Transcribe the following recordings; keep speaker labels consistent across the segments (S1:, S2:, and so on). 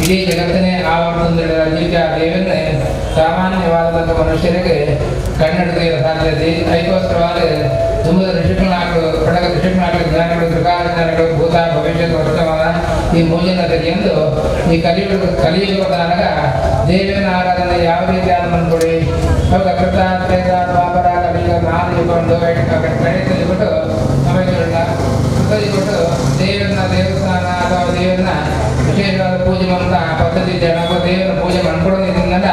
S1: ಇಡೀ ಜಗತ್ತನ್ನೇ ಆವರಿಸಿದ ದೇವನ್ನೇ ಸಾಮಾನ್ಯವಾದಂಥ ಮನುಷ್ಯರಿಗೆ ಕಣ್ಣೆಡುವುದಕ್ಕೆ ಸಾಧ್ಯತೆ. ಅದಕ್ಕೋಸ್ಕರವಾದ ತುಂಬ ಋಷಿಗಳಾಗಲು ಪಡಗ ಋಷಿಗಳಾಗಲು ಜ್ಞಾನಿಗಳು ತ್ರಿಕಾಲ ಜ್ಞಾನಿಗಳು ಭೂತ ಭವಿಷ್ಯ ವರ್ತಮಾನ ಈ ಮೂಜನ ತೆಗೆದು ಈ ಕಲಿಯುಗದಾಗ ದೇವನ ಆರಾಧನೆ ಯಾವ ರೀತಿ ಅಂದ್ಕೊಳ್ಳಿ. ಅವಾಗ ಕೃತ ತ್ರೇತ ದ್ವಾಪರ ಕಲಿಯುಗ ನಾಲ್ಕು ಯುಗಕೊಂಡು ಕಡೆತಲಿಬಿಟ್ಟು ಆಮೇಲೆ ಕೃತಜಿಬಿಟ್ಟು ದೇವನ ದೇವಸ್ಥಾನ ಅಥವಾ ದೇವನ ವಿಶೇಷವಾದ ಪೂಜೆ ಮಾಡುವಂಥ ಪದ್ಧತಿ ಇದೆ. ನಾವು ದೇವರ ಪೂಜೆ ಮಾಡ್ಕೊಡೋದ್ರಿಂದ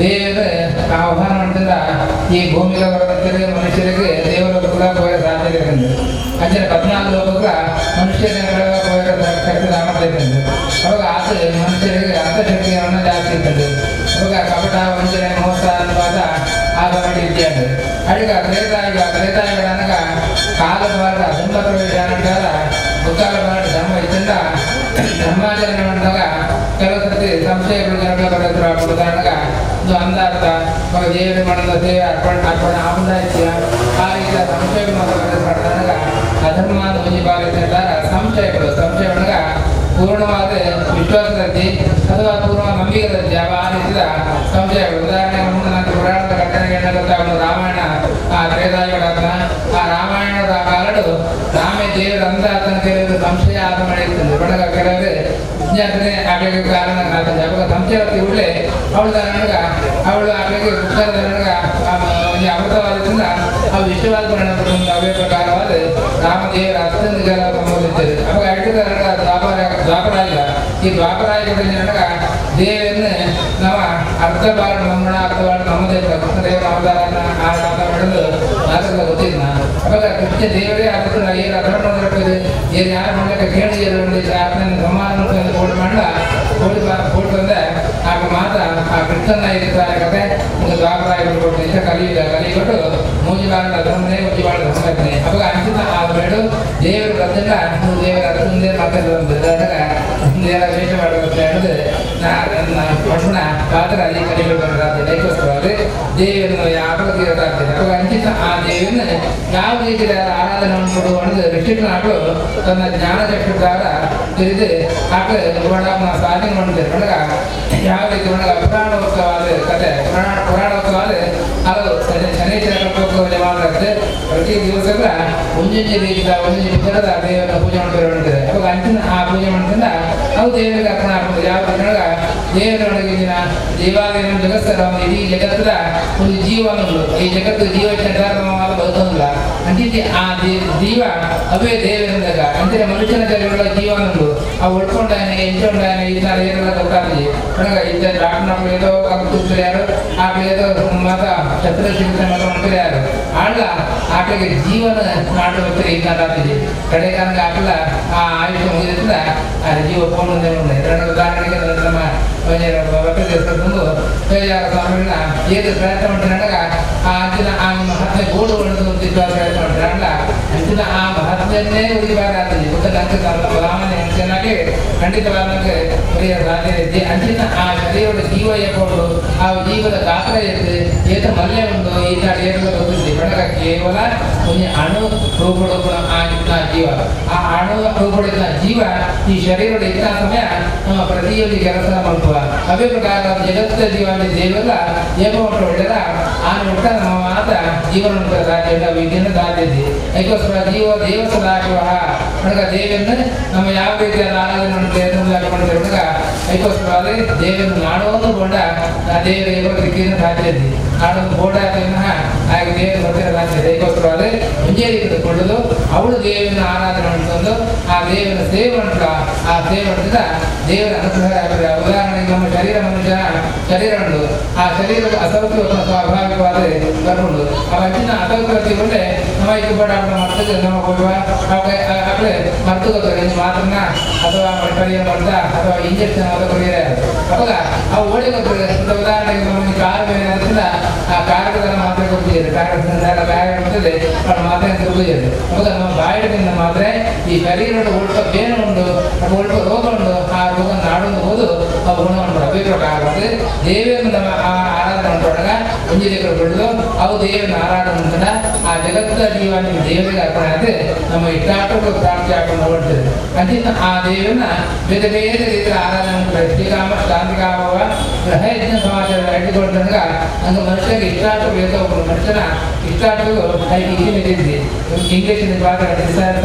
S1: ದೇವರ ಆಹ್ವಾನ ಮಾಡಿದ ಈ ಭೂಮಿಗೆ ಬರೋದಂತೇಳಿ ಮನುಷ್ಯರಿಗೆ ದೇವರ ಕೂಡ ಹೋಗೋ ಸಾಧ್ಯತೆ ಇದೆ. ಅಂಚನೆ 14 ಲೋಕಕ್ಕೆ ಮನುಷ್ಯರ ಹೋಗೋ ಶಕ್ತಿ ಸಾಮರ್ಥ್ಯ ಇದೆ. ಅವಾಗ ಆತ ಮನುಷ್ಯರಿಗೆ ಅಂತಃಶಕ್ತಿಯನ್ನು ಜಾಸ್ತಿ ಇರ್ತದೆ. ಅವಾಗ ಕಪಟ ವಂಚನೆ ಮೋಸ ಅನ್ನುವಾಗ ಆ ಸಮಯ ಇದ್ದೆ. ಅಡಿಗ ತ್ರೇತಾಯುಗ ಕಾಲದ ಧರ್ಮ ಪ್ರವೇಶ ಅಂತಾರ ಮುಕ್ಕಾಲ ಧರ್ಮ ಇದ್ದಿಂದ ಧರ್ಮಾಚರಣೆ ಮಾಡಿದಾಗ ಕೆಲವು ಸರ್ತಿ ಸಂಶಯಗಳು ಜನಗಳ ಬರೋದ್ರ ಇದು ಅಂದಾರ್ಥ ಇವಾಗ ದೇವರು ಮಾಡಿದ ಸೇವೆ ಅರ್ಪಣೆ ಅರ್ಪಣೆ ಆಮದಾಯಿತ್ಯ ಆ ರೀತಿಯ ಸಂಶಯಗಳು ಮಾಡಿದಾಗ ಅಧರ್ಮ ಬಾರಿಸಿದ್ದಾರೆ. ಸಂಶಯಗಳು ಸಂಶಯ ಪೂರ್ಣವಾದ ವಿಶ್ವಾಸದಲ್ಲಿ ಅಥವಾ ಪೂರ್ಣ ನಂಬಿಕೆದಲ್ಲಿ ಯಾವ ಆ ರೀತಿಯ ಸಂಶಯಗಳು. ಉದಾಹರಣೆ ನಾಲ್ಕು ಪುರಾಣದ ಘಟನೆಗಳನ್ನ ಗೊತ್ತಾಗೋದು ರಾಮಾಯಣ ಆ ತ್ರೇತಾಯುಗಳ ಆ ರಾಮಾಯಣದ ಕಾಲಡು ರಾಮೇ ದೇವರ ಅಂದ ಆತನ ಕೆಲವರು ಸಂಶಯ ಆದ ಮಾಡಿರ್ತದೆ. ಬಡಗ ಕೆಲವರು ವಿಜ್ಞಾಪನೆ ಆಕೆಗೆ ಕಾರಣ ಆತನ ಅವಾಗ ಸಂಶಯ ಕೂಡಲೇ ಅವಳು ನನಗ ಅವಳು ಆಕೆಗೆ ಪುಸ್ತಕದ ನನಗ ಅಮೃತವಾದದಿಂದ ಆ ವಿಶ್ವವಾದ ಅವೇ ಪ್ರಕಾರವಾದ ರಾಮದೇವರ ಅತ್ಯಂತ ಜಲ ಸಂಬಂಧಿಸಿದೆ. ಅವಾಗ ಐಟದ ನನಗ ದ್ವಾಪರಾಯುಗ ಈ ದ್ವಾಪರಾಯುಗದಲ್ಲಿ ನನಗ ದೇವರನ್ನ ನಮ್ಮ ಅರ್ಧ ಬಾರ ನಮ್ಮಣ ಅರ್ಧ ಬಾರ ನಮ್ಮದೇ ಕೃಷ್ಣದೇವರ ಅವತಾರನ ಆ ಅವತಾರ ಹಿಡಿದು ಮಾತ್ರ ಗೊತ್ತಿಲ್ಲ. ಅವಾಗ ಕೃಷ್ಣ ದೇವರೇ ಅದಕ್ಕೆ ಏನು ಅಧರ್ಮ ಏನು ಯಾರು ಮಾಡಕ್ಕೆ ಕೇಳಿ ಆತನ ಸಮ್ಮಾನ ಕೋಡ್ ಮಾಡಲ ಕೋಡಿ ಕೋಡ್ ಬಂದೆ ಆಗ ಮಾತ್ರ ಆ ಕೃಷ್ಣನ ಇರ್ತಾರೆ ಕತೆ ಒಂದು ದ್ವಾಪರಾಯುಗಳು ಕೊಟ್ಟು ನಿಜ ಕಲಿಯುಗ ಕಲಿಕೊಟ್ಟು ಮೂಜಿಬಾರ ಧರ್ಮನೇ ಮೂಜಿಬಾರ ಧರ್ಮಜ್ಞೆ. ಅವಾಗ ಅಂಚಿನ ಆ ಬೇಡು ದೇವರ ಬಂದಿಲ್ಲ ನೀವು ದೇವರ ಅರ್ಧಂದೇ ಮಾತಾಡೋದು ದೇವರ ವೇಷ ಮಾಡೋದು ಹೇಳಿದ್ರೆ ನನ್ನ ಪಶುನ ಪಾತ್ರ ಈ ಕಲಿಗಳು ಬರೋದಾಗ್ತದೆ. ಅದಕ್ಕೋಸ್ಕರವಾದ್ರೆ ದೇವರನ್ನು ಯಾವ ಇರೋದಾಗ್ತದೆ. ಅವಾಗ ಅಂಚಿತ ಆ ದೇವರನ್ನ ಯಾವ ರೀತಿಯ ಆರಾಧನೆ ಕೊಡುವ ಅನ್ನೋದು ಋಷಿಗಳಾಗಲು ತನ್ನ ಜ್ಞಾನ ಚಕ್ಷುಕಾರ ತಿಳಿದು ಆಕೆ ಸಾಧನೆ ಮಾಡಿದ್ದಾರೆ. ಒಳಗ ಯಾವ ರೀತಿ ಒಳಗ ಪುರಾಣೋಕ್ತವಾದ ಕತೆ ಪುರಾಣೋಕ್ತವಾದ ಅದು ಶನೇಶ್ವರ ಕಲ್ಪೋಕ್ತವಾಗುತ್ತೆ. ಪ್ರತಿ ದಿವಸ ಒಂದೊಂದು ರೀತಿಯ ಒಂದೊಂದು ವಿಚಾರದ ದೇವರ ಪೂಜೆ ಮಾಡ್ತಾರೆ. ಅವಾಗ ಅಂಚಿನ ಆ ಪೂಜೆ ಮಾಡ್ತಿಂದ ಅವು ದೇವರಿಗೆ ಅರ್ಪಣೆ ಆಗ್ತದೆ. ಯಾವ ಒಳಗ ದೇವರೊಳಗಿನ ದೇವಾಲಯ ಜಗತ್ತರ ಇಡೀ ಜಗತ್ತದ ಒಂದು ಜೀವನ ಈ ಜಗತ್ತು ಜೀವ ಬದುಕಲ್ಲ ಅಂತಿದ್ದೆ ಆ ಜೀವ ಅವೇ ದೇವರಿಂದಾಗ ಅಂತಿನ ಮನುಷ್ಯನ ಜಗಗಳ ಜೀವನ ಆ ಒಡ್ಕೊಂಡಾನೆ ಎಂಚೊಂಡಾನೆ ಈ ಥರ ಏನೆಲ್ಲ ಗೊತ್ತಾಗ್ತದೆ. ಒಳಗ ಇಂಥ ಡಾಕ್ಟರ್ ಏದೋ ಯಾರು ಆಕಳ ಏದೋ ಮಾತ ಶಸ್ತ್ರಚಿಕಿತ್ಸೆ ಮಾತ್ರ ಮಾಡ್ತಾರೆ ಯಾರು ಆಳ್ಲ ಆಕಳಿಗೆ ಜೀವನ ನಾಟು ಈ ಥರ ಆಗ್ತದೆ. ಕಡೆ ಕಾಲಕ್ಕೆ ಆಕಳ ಆ ಆಯುಷ್ಯ ಮುಗಿದ ಆ ಜೀವ ಪೋಣ. ಉದಾಹರಣೆಗೆ ನಮ್ಮ ಸ್ವಾಮಿಗಳನ್ನ ಏದು ಪ್ರಯತ್ನ ಮಾಡಿದಾಗ ಆ ಅಂಚಿನ ಆ ಮಹಾತ್ಮೆ ಗೋಡು ಹೊಡೆದು ಪ್ರಯತ್ನ ಮಾಡಿದ್ರಲ್ಲ ಅಂಚಿನ ಆ ಮಹಾತ್ಮೆಯನ್ನೇ ಉಳಿಬಾರ ಆಗ್ತದೆ. ಗೊತ್ತಲ್ಲ ರಾಮನೇ ಅಂಚನಾಗಿ ಖಂಡಿತವಾದಂಗೆ ಉಳಿಯ ಸಾಧ್ಯ ಐತಿ. ಅಂಚಿನ ಆ ಶರೀರದ ಜೀವ ಎಪ್ಪೋಡು ಆ ಜೀವದ ಗಾತ್ರ ಎದ್ದು ಏತ ಮಲ್ಯ ಉಂಟು ಈ ತಾಡಿ ಏನೆಲ್ಲ ಗೊತ್ತಿದ್ದೆ. ಬಡಗ ಕೇವಲ ಕೇವಲ ಒಂದು ಅಣು ರೂಪುಡುಪುನ ಆ ಜೀವ ಆ ಅಣು ರೂಪುಡಿನ ಜೀವ ಈ ಶರೀರದ ಇದ್ದ ಸಮಯ ನಮ್ಮ ಪ್ರತಿಯೊಂದು ಕೆಲಸ ಮಾಡುವ ಅದೇ ಪ್ರಕಾರ ಜಗತ್ತ ಜೀವ ದೇವಲ್ಲ ಏಕ ಒಳ್ಳೆದ ಆ ಮುಟ್ಟ ನಮ್ಮ ಮಾತ ಜೀವನ ಸಾಧ್ಯ ವಿಧಿಯನ್ನು ಸಾಧ್ಯತೆ. ಅದಕ್ಕೋಸ್ಕರ ಜೀವ ದೇವ ಸದಾಶಿವ ಕనుక ದೇವಿಯನ್ನು ನಮ್ಮ ಯಾವ ರೀತಿಯಾದ ಆರಾಧನೆ ಮಾಡ್ತೇವೆ. ಅದಕ್ಕೋಸ್ಕರ ದೇವಿಯನ್ನು ನಾಡೋದು ಬೋಡ ಆ ದೇವರಿಗೆ ದಿಕ್ಕಿನ ಸಾಧ್ಯತೆ ನಾಡೊಂದು ಬೋಡ ಹಾಗೆ ದೇವರು ಬರ್ತಿರೋ ಸಾಧ್ಯತೆ. ಅದಕ್ಕೋಸ್ಕರ ಮುಂಜೆ ರೀತಿಕೊಳ್ಳೋದು ಅವಳು ದೇವಿಯನ್ನು ಆರಾಧನೆ ಮಾಡ್ಕೊಂಡು ಆ ದೇವಿಯನ್ನು ಸೇವೆ ಮಾಡ್ತಾ ಆ ಸೇವೆ ಮಾಡಿದ ದೇವರ ಅನುಗ್ರಹ ಆಗ್ತದೆ. ಉದಾಹರಣೆಗೆ ನಮ್ಮ ಶರೀರ ಮನುಷ್ಯನ ಶರೀರ ಉಂಟು. ಆ ಶರೀರದ ಅಸೌಖ್ಯ ಸ್ವಾಭಾವಿಕವಾದ ಬರ್ಕೊಂಡು ಆ ಅಂಚಿನ ಅಸೌಖ್ಯ ಕೊಂಡೆ ನಮ್ಮ ಇದು ಬೇಡ ಮರ್ತಕ್ಕೆ ನಮ್ಮ ಹೋಗುವ ಆಕಡೆ ಮರ್ತು ಮಾತ್ರನ ಅಥವಾ ಪರಿಹಾರ ಮಾಡ್ದ ಅಥವಾ ಇಂಜೆಕ್ಷನ್ ಅಥವಾ ಪರಿಹಾರ ಅವಾಗ ಅವು ಓಡಿ ಹೋಗ್ತದೆ. ಉದಾಹರಣೆಗೆ ನಮ್ಮ ಕಾರು ಬೇರೆ ಅಂದ್ರೆ ಆ ಕಾಗದ ಮಾತ್ರೆ ಕೊಡ್ತಿದ್ದಾರೆ, ಕಾಗದ ಬ್ಯಾಗ್ ಬರ್ತದೆ ಅವ್ರ ಮಾತ್ರೆ ಕೊಡ್ತಿದ್ದಾರೆ. ಅವಾಗ ನಮ್ಮ ಬಾಯಿಯಿಂದ ಮಾತ್ರ ಈ ಶರೀರದ ಉಲ್ಟ ಬೇನು ಉಂಟು ಅಥವಾ ಉಲ್ಟ ರೋಗ ಉಂಟು ಆ ರೋಗ ನಾಡೊಂದು ಹೋದು ಆ ಗುಣವನ್ನು ಅದೇ ಪ್ರಕಾರ ದೇವಿಯನ್ನು ನಮ್ಮ ಆ ಆರಾಧನೆ ಉಂಟು ಒಂಜಿಗಳು ಅವು ದೇವಿಯನ್ನು ಆರಾಧನೆ ಉಂಟು ಆ ಜಗತ್ತ ಜೀವ ದೇವರಿಗೆ ಅರ್ಪಣೆ ಆದರೆ ನಮ್ಮ ಇಷ್ಟಾರ್ಥಗಳು ಪ್ರಾಪ್ತಿ ಹಾಕೊಂಡು ಹೊರಡ್ತದೆ. ಅಂತಿನ ಆ ದೇವಿಯನ್ನ ಬೇರೆ ಬೇರೆ ರೀತಿಯ ಆರಾಧನೆ ಉಂಟು. ಶ್ರೀರಾಮ ಶಾಂತಿಕಾಮವ ಗೃಹಯಜ್ಞ ಸಮಾಚಾರ ಹಿಡಿದುಕೊಂಡಾಗ ಹಂಗೆ ಮನುಷ್ಯನಿಗೆ ಇಷ್ಟಾರ್ಥ ಬೇಕು. ಒಬ್ಬರು ಮನುಷ್ಯನ ಇಷ್ಟಾರ್ಥಗಳು ಇದೆ. ಇಂಗ್ಲೀಷಿನ ಪಾತ್ರ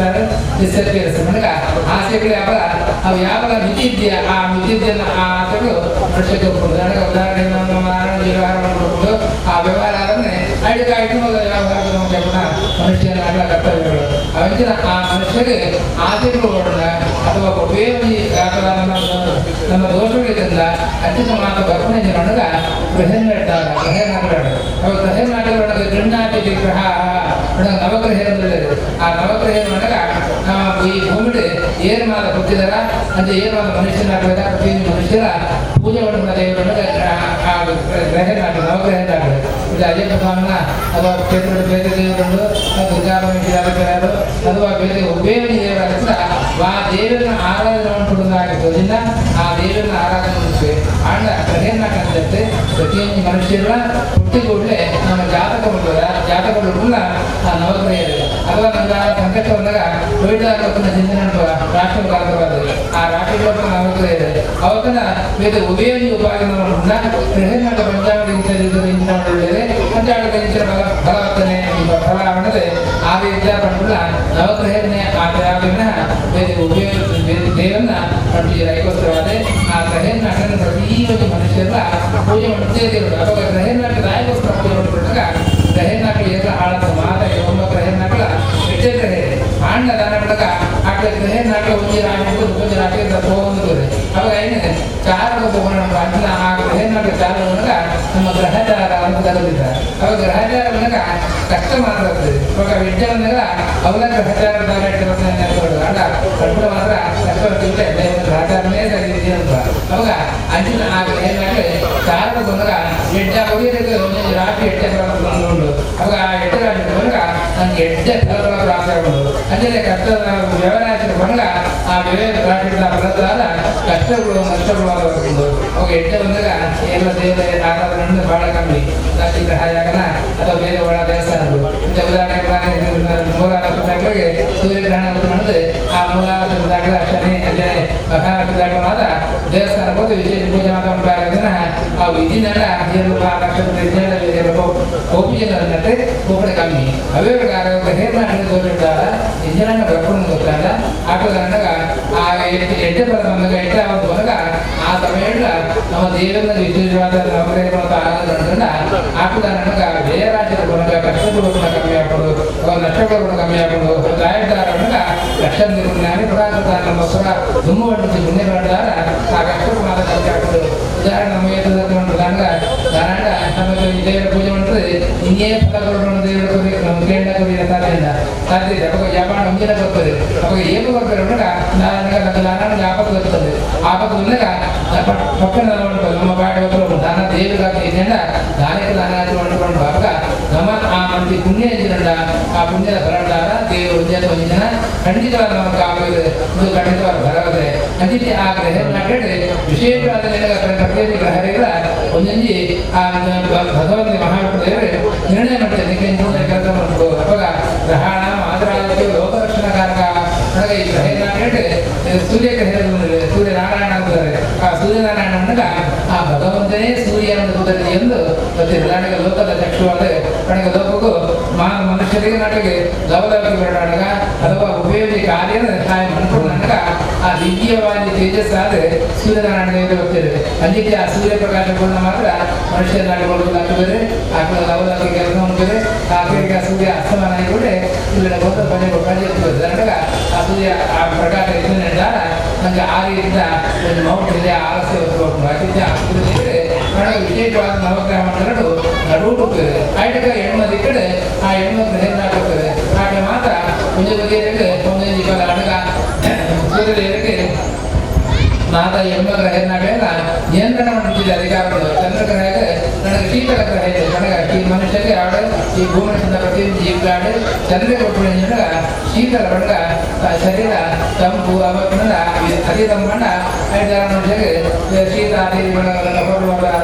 S1: ಡಿಸಪಿಯರ್ಸ್ ನನಗೆ ಆಸೆಗಳು ಯಾವ ಅವು ಯಾವ ಮಿತಿ ಇದೆಯಾ ಆ ಮಿತಿ ಇದೆಯಲ್ಲ ಆ ಆಸೆಗಳು ಮನುಷ್ಯಕ್ಕೆ ಒಬ್ಬರು ನನಗೆ ಉದಾಹರಣೆ ನಮ್ಮ ವ್ಯವಹಾರ ಮಾಡಬಹುದು. ಆ ವ್ಯವಹಾರ ಆದ್ರೆ ಐದು ಐದು ವ್ಯವಹಾರ ಮನುಷ್ಯನ ಕರ್ತವ್ಯಗಳು ಅವಂಚಿನ ಆ ಮನುಷ್ಯರಿಗೆ ಆಸೆಗಳು ಓಡೋಣ ಅಥವಾ ಬೇರೆ ಅಥವಾ ನಮ್ಮ ದೋಷಗಳಿಂದ ಅತ್ಯಂತ ಮಾತು ಬರ್ಪಣೆ ನನಗ ಗ್ರಹ ಇಡ್ತಾರೆ. ಗ್ರಹ ನಾಟಗಳು ಅವಾಗ ಗ್ರಹ ನಾಟಗಳು ಗೃಹನಾಟಿ ಗ್ರಹ ನವಗ್ರಹ ಆ ನವಗ್ರಹ ನನಗ ನಮ್ಮ ಈ ಭೂಮಿಗೆ ಏನು ಮಾತ ಗೊತ್ತಿದಾರ ಅಂತ ಏನು ಮಾತು ಮನುಷ್ಯನಾಗಬೇಕ ಪ್ರತಿಯೊಂದು ಮನುಷ್ಯರ ಪೂಜೆ ಮಾಡುವ ದೇವರೊಳಗೆ ಆ ಗ್ರಹ ನಾಟ ನವಗ್ರಹ ನಾಟಗಳು ಇದು ಅಯ್ಯಪ್ಪ ಸ್ವಾಮಿನ ಅಥವಾ ಕ್ಷೇತ್ರದ ಬೇರೆ ದೇವರುಗಳು ದುರ್ಗಾಪರಮೇಶ್ವರ ಅಥವಾ ಬೇರೆ ಒಬ್ಬೇ ದೇವರ ಆ ದೇವರನ್ನ ಆರಾಧನೆ ಮಾಡಿಕೊಳ್ಳೋದಾಗಿದ್ದರಿಂದ ಆ ದೇವರನ್ನ ಆರಾಧನೆ ಮಾಡುತ್ತೇವೆ. ಆಂಡ ಗ್ರಹನಾಟಂತೆ ಪ್ರತಿಯೊಂದು ಮನುಷ್ಯರ ಹುಟ್ಟಿದ ಕೂಡಲೇ ನಮ್ಮ ಜಾತಕ ಬರ್ತದ ಜಾತಕಗಳು ಕೂಡ ಆ ನವಗ್ರಹ ಇದೆ. ಅಥವಾ ನಮ್ಮ ಸಂಕಷ್ಟ ಬಂದಾಗ ಚಿಂತನೆ ರಾಷ್ಟ್ರ ಕಾಲವಾದ ಆ ರಾಷ್ಟ್ರಗಳ ನವಗ್ರಹ ಇದೆ. ಅವತ್ತನ್ನ ಬೇರೆ ಉಭಯ ಉಪಾಯ ಗ್ರಹನಾಟ ಪಂಚಾಂಗ ಪಂಚಾಂಗ ಫಲವರ್ತನೆ ಫಲ ಅನ್ನೋದು ಆ ರೀತಿಯ ಪಂಡುಲ ನವಗ್ರಹನೇ ಆ ತ್ಯಾಗನ ಬೇರೆ ಉಭಯ ದೇವನ್ನ ಅದಕ್ಕೋಸ್ಕರವಾದ ಆ ಗ್ರಹನಾಟನ ಪ್ರತಿಯೊಂದು ಮನುಷ್ಯರ ಪೂಜೆ ಮಾಡುತ್ತೇ ದೇವರು. ಅವಾಗ ಗ್ರಹನಾಟ ದಾಯಕ್ಕೋಸ್ಕರ ಪೂಜೆ ಮಾಡಿಕೊಂಡಾಗ ಗ್ರಹನಾಟ ಎಲ್ಲ ಹಾಳಾದ ಮಾತ ಒಮ್ಮ ಗ್ರಹನಾಟಲ ಎಟ್ಟೆ ಗ್ರಹ ಇದೆ ಆಣ್ಣ ದಾನ ಮಾಡಕ ಆ ಗ್ರಹನಾಟ ಒಂಜಿ ರಾಣಿ ಒಂಜಿ ರಾತ್ರಿ ಹೋಗೋದು. ಅವಾಗ ಏನಿದೆ ಚಾರ ಹೋಗೋಣ ಅನ್ನ ಆ ಗ್ರಹನಾಟ ಚಾರ ಬಂದಾಗ ನಮ್ಮ ಗ್ರಹಚಾರ ಅಂತ ಕರೆದಿದ್ದಾರೆ. ಅವಾಗ ಗ್ರಹಚಾರ ಬಂದಾಗ ಕಷ್ಟ ಮಾತ್ರ ಆಗ್ತದೆ. ಇವಾಗ ವಿದ್ಯೆ ಬಂದಾಗ ಅವರ ಗ್ರಹಚಾರ ದಾನ ಅಲ್ಲ ಕಡ್ಬುಡ ಮಾತ್ರ ಕಷ್ಟ ಬರ್ತಿದ್ರೆ ಗ್ರಹಚಾರನೇ ಸರಿ ಇದೆ ಅಂತ. ಅವಾಗ ಅಂಚಿನ ಆ ಗ್ರಹನಾಟ ಚಾರ ಬಂದಾಗ ಎಡ್ಡ ಹೊಗೆಯರಿಗೆ ಒಂದೊಂದು ರಾತ್ರಿ ಎಟ್ಟೆ ಬಂದುಂಡು. ಅವಾಗ ಆ ಎಟ್ಟೆ ರಾತ್ರಿ ಬಂದಾಗ ನನ್ಗೆ ಎಡ್ಡೆ ಫಲಗಳ ಪ್ರಾಪ್ತಿ ಆಗೋದು. ಅಂದರೆ ಕಷ್ಟ ವ್ಯವಹಾರ ಬಂದಾಗ ಆ ವ್ಯವಹಾರ ರಾತ್ರಿ ಫಲದಾದ ಕಷ್ಟಗಳು ನಷ್ಟಗಳು ಆಗಬಹುದು. ಅವಾಗ ಎಡ್ಡೆ ಬಂದಾಗ ಎಲ್ಲ ದೇವರ ಆರಾಧನೆ ಬಹಳ ಕಮ್ಮಿ ರಾತ್ರಿ ಗ್ರಹ ಅಥವಾ ಬೇರೆ ಒಳ ದೇವಸ್ಥಾನಗಳು. ಉದಾಹರಣೆಗೆ ಮೂಲಾನಕ್ಕೆ ಸೂರ್ಯಗ್ರಹಣ ಅಂತ ಮಾಡಿದ್ರೆ ಆ ಮೂಲಾನಕ್ಕೆ ಶನಿ ಅಂದರೆ ಮಹಾನಕ್ಷತ್ರ ದೇವಸ್ಥಾನಕ್ಕೆ ಹೋಗಿ ವಿಶೇಷ ಪೂಜೆ ಮಾಡ್ಕೊಂಡು ಆ ವಿಧಿನೆಲ್ಲ ಹೋಪಿಜನಂತೆ ಹೋಗಡೆ ಕಮ್ಮಿ. ಅವೇ ಪ್ರಕಾರ ಹೇರ್ನಾಟಕ ತೋರಿಟ್ಟಾಗ ಇಂಜನನ್ನ ಬರ್ಕೊಂಡು ಗೊತ್ತಾಗ ಆಟೋದಾಗ ಆ ಎಡ್ಡೆ ಬರ ಬಂದಾಗ ಎಡ್ಡೆ ಆವಾಗ ಬಂದಾಗ ಆ ಸಮಯ ನಮ್ಮ ದೇವರ ವಿಶೇಷವಾದ ನವಗ್ರಹ ಮತ್ತು ಆರಾಧನೆ ಆಟೋದಾಗ ಬೇರೆ ರಾಜ್ಯದ ಬಂದಾಗ ಕಷ್ಟಗಳು ಕೂಡ ಕಮ್ಮಿ ಆಗ್ಬೋದು, ನಷ್ಟಗಳು ಕೂಡ ಕಮ್ಮಿ ಆಗ್ಬೋದು. ಗಾಯದಾರ ಲಕ್ಷ ನಮ್ಮ ಸುರ ದುಮ್ಮು ಪುಣ್ಯ ಮಾಡಿದಾಗ ಆ ಕಷ್ಟ ಮಾತ್ರ ಕಮ್ಮಿ ಆಗ್ಬೋದು. ಉದಾಹರಣೆ ನಮ್ಮ ದಾನಾಂಡ ನಮ್ಮ ದೇವರ ಪೂಜೆ ಮಾಡ್ತದೆ ಇನ್ನೇ ಫಲ ದೇವರ ನಮ್ಮ ಕೇಂದ್ರ ಸಾಧ್ಯ ಇಲ್ಲ ಸಾಧ್ಯ ಇದೆ. ಅವಾಗ ಜಪಾನ್ ಒಂದಿನ ಬರ್ತದೆ. ಅವಾಗ ಏನು ಬರ್ತಾರೆ ಅಂದಾಗ ದಾನಾಂಡ ಆಪತ್ತು ಬರ್ತದೆ. ಆಪತ್ತು ಬಂದಾಗ ಪಕ್ಕದ ನಮ್ಮ ಬಾಡಿ ಒಬ್ಬರು ದಾನ ದೇವರಾಗಿ ಇದೆಲ್ಲ ದಾನಕ್ಕೆ ದಾನ ಮಾಡಿಕೊಂಡು ಅವಾಗ ನಮ್ಮ ಆ ಮಂದಿ ಪುಣ್ಯ ಇದ್ರಂಡ ಆ ಪುಣ್ಯದ ಫಲದಾರ ದೇವರು ಒಂದಿನ ಖಂಡಿತವಾದ ನಮ್ಮ ಕಾವ್ಯ ಇದು ಖಂಡಿತವಾದ ಭರವಸೆ. ಅಂತಿದ್ದೆ ಆ ಗ್ರಹ ವಿಶೇಷವಾದ ಪ್ರತಿಯೊಂದು ಗ್ರಹಗಳ ಒಂದೊಂಜಿ ಆ ಭಗವಂತ ಮಹಾವಿಷ್ಣು ನಿರ್ಣಯ ಮಾಡ್ತೇನೆ ಕೆಲಸ ಮಾಡ್ಬೋದು. ಅವಾಗ ಗ್ರಹಣ ಮಾದರಾಜಕ್ಕೆ ಲೋಕರಕ್ಷಣಕಾರಕ ನನಗೆ ಈ ಗ್ರಹ ಸೂರ್ಯ ಗ್ರಹ ಸೂರ್ಯನಾರಾಯಣ ಅಂತಾರೆ. ಆ ಸೂರ್ಯನಾರಾಯಣ ಅಂದಾಗ ಆ ಭಗವಂತನೇ ಸೂರ್ಯ ಅನ್ನುವುದರಲ್ಲಿ ಎಂದು ಗೊತ್ತಿಲ್ಲ. ನನಗೆ ಲೋಕದ ಚಕ್ಷುವಾದ ನನಗೆ ಲೋಕಕ್ಕೂ ಮನುಷ್ಯರಿಗೆ ನಾಟಿಗೆ ಲವಲವಿಕೆ ಬರಡಾಗ ಅಥವಾ ಉಪಯೋಗಿ ಕಾರ್ಯ ಸಹಾಯ ಮನ್ಕೊಂಡು ಆ ದಿವ್ಯವಾದ ತೇಜಸ್ ಆದರೆ ಸೂರ್ಯನಾರಾಯಣ ದೇವರು ಗೊತ್ತಿದೆ. ಅದಕ್ಕೆ ಆ ಸೂರ್ಯ ಪ್ರಕಾಶಗೊಂಡ ಮಾತ್ರ ಮನುಷ್ಯ ನಾಡಿಗಳು ಆ ಲವಲವಿಕೆ ಕೆಲಸ ಮಾಡ್ತದೆ. ಆ ಕಡೆಗೆ ಸೂರ್ಯ ಅಸ್ತಮಾನ ಆಗಿಬಿಟ್ರೆ ಇಲ್ಲ ಗೊತ್ತ ಪಂಜೆ ಪಂಜೆ ನನಗ ಆ ಸೂರ್ಯ ಆ ಪ್ರಕಾಶ ಇದ್ದಾರ ನಂಗೆ ಆ ರೀತಿಯಿಂದ ಒಂದು ಮೌಂಟ್ ಇದೆ ಆಲಸ್ಯ ಅದಕ್ಕೆ ಆ ಸೂರ್ಯ ನನಗೆ ವಿಶೇಷವಾದ ನವಗ್ರಹ ಮಂಡಲಗಳು ನಡುವು ಐಟಕ ಹೆಣ್ಮದಿ ಕಡೆ ಆ ಹೆಣ್ಮಕ್ಳು ಹೆಣ್ಣಾಗುತ್ತದೆ. ಹಾಗೆ ಮಾತ್ರ ಒಂಜಿ ಬಗೆಯರಿಗೆ ಒಂದೊಂದು ಅಡಗ ಸೂರ್ಯದೇವರಿಗೆ ಮಾತಾ ಹೆಣ್ಮಗ್ರಹ ಹೆಣ್ಣಾಗಲ್ಲ ನಿಯಂತ್ರಣ ಮಾಡುತ್ತಿದೆ ಅಧಿಕಾರಗಳು. ಚಂದ್ರಗ್ರಹಕ್ಕೆ ನನಗೆ ಶೀತಲ ಗ್ರಹ ಇದೆ. ನನಗೆ ಈ ಮನುಷ್ಯಗೆ ಆಡ ಈ ಭೂಮಿ ಪ್ರತಿಯೊಂದು ಜೀವಿಗಾಡು ಚಂದ್ರ ಕೊಟ್ಟುಕೊಂಡ ಶೀತಲ ಬಣ್ಣ ಶರೀರ ತಂಪು ಅವತ್ತಿನ ಅತಿ ತಂಪಣ್ಣ ಐದಾರು ಮನುಷ್ಯಗೆ ಶೀತ ಅತಿ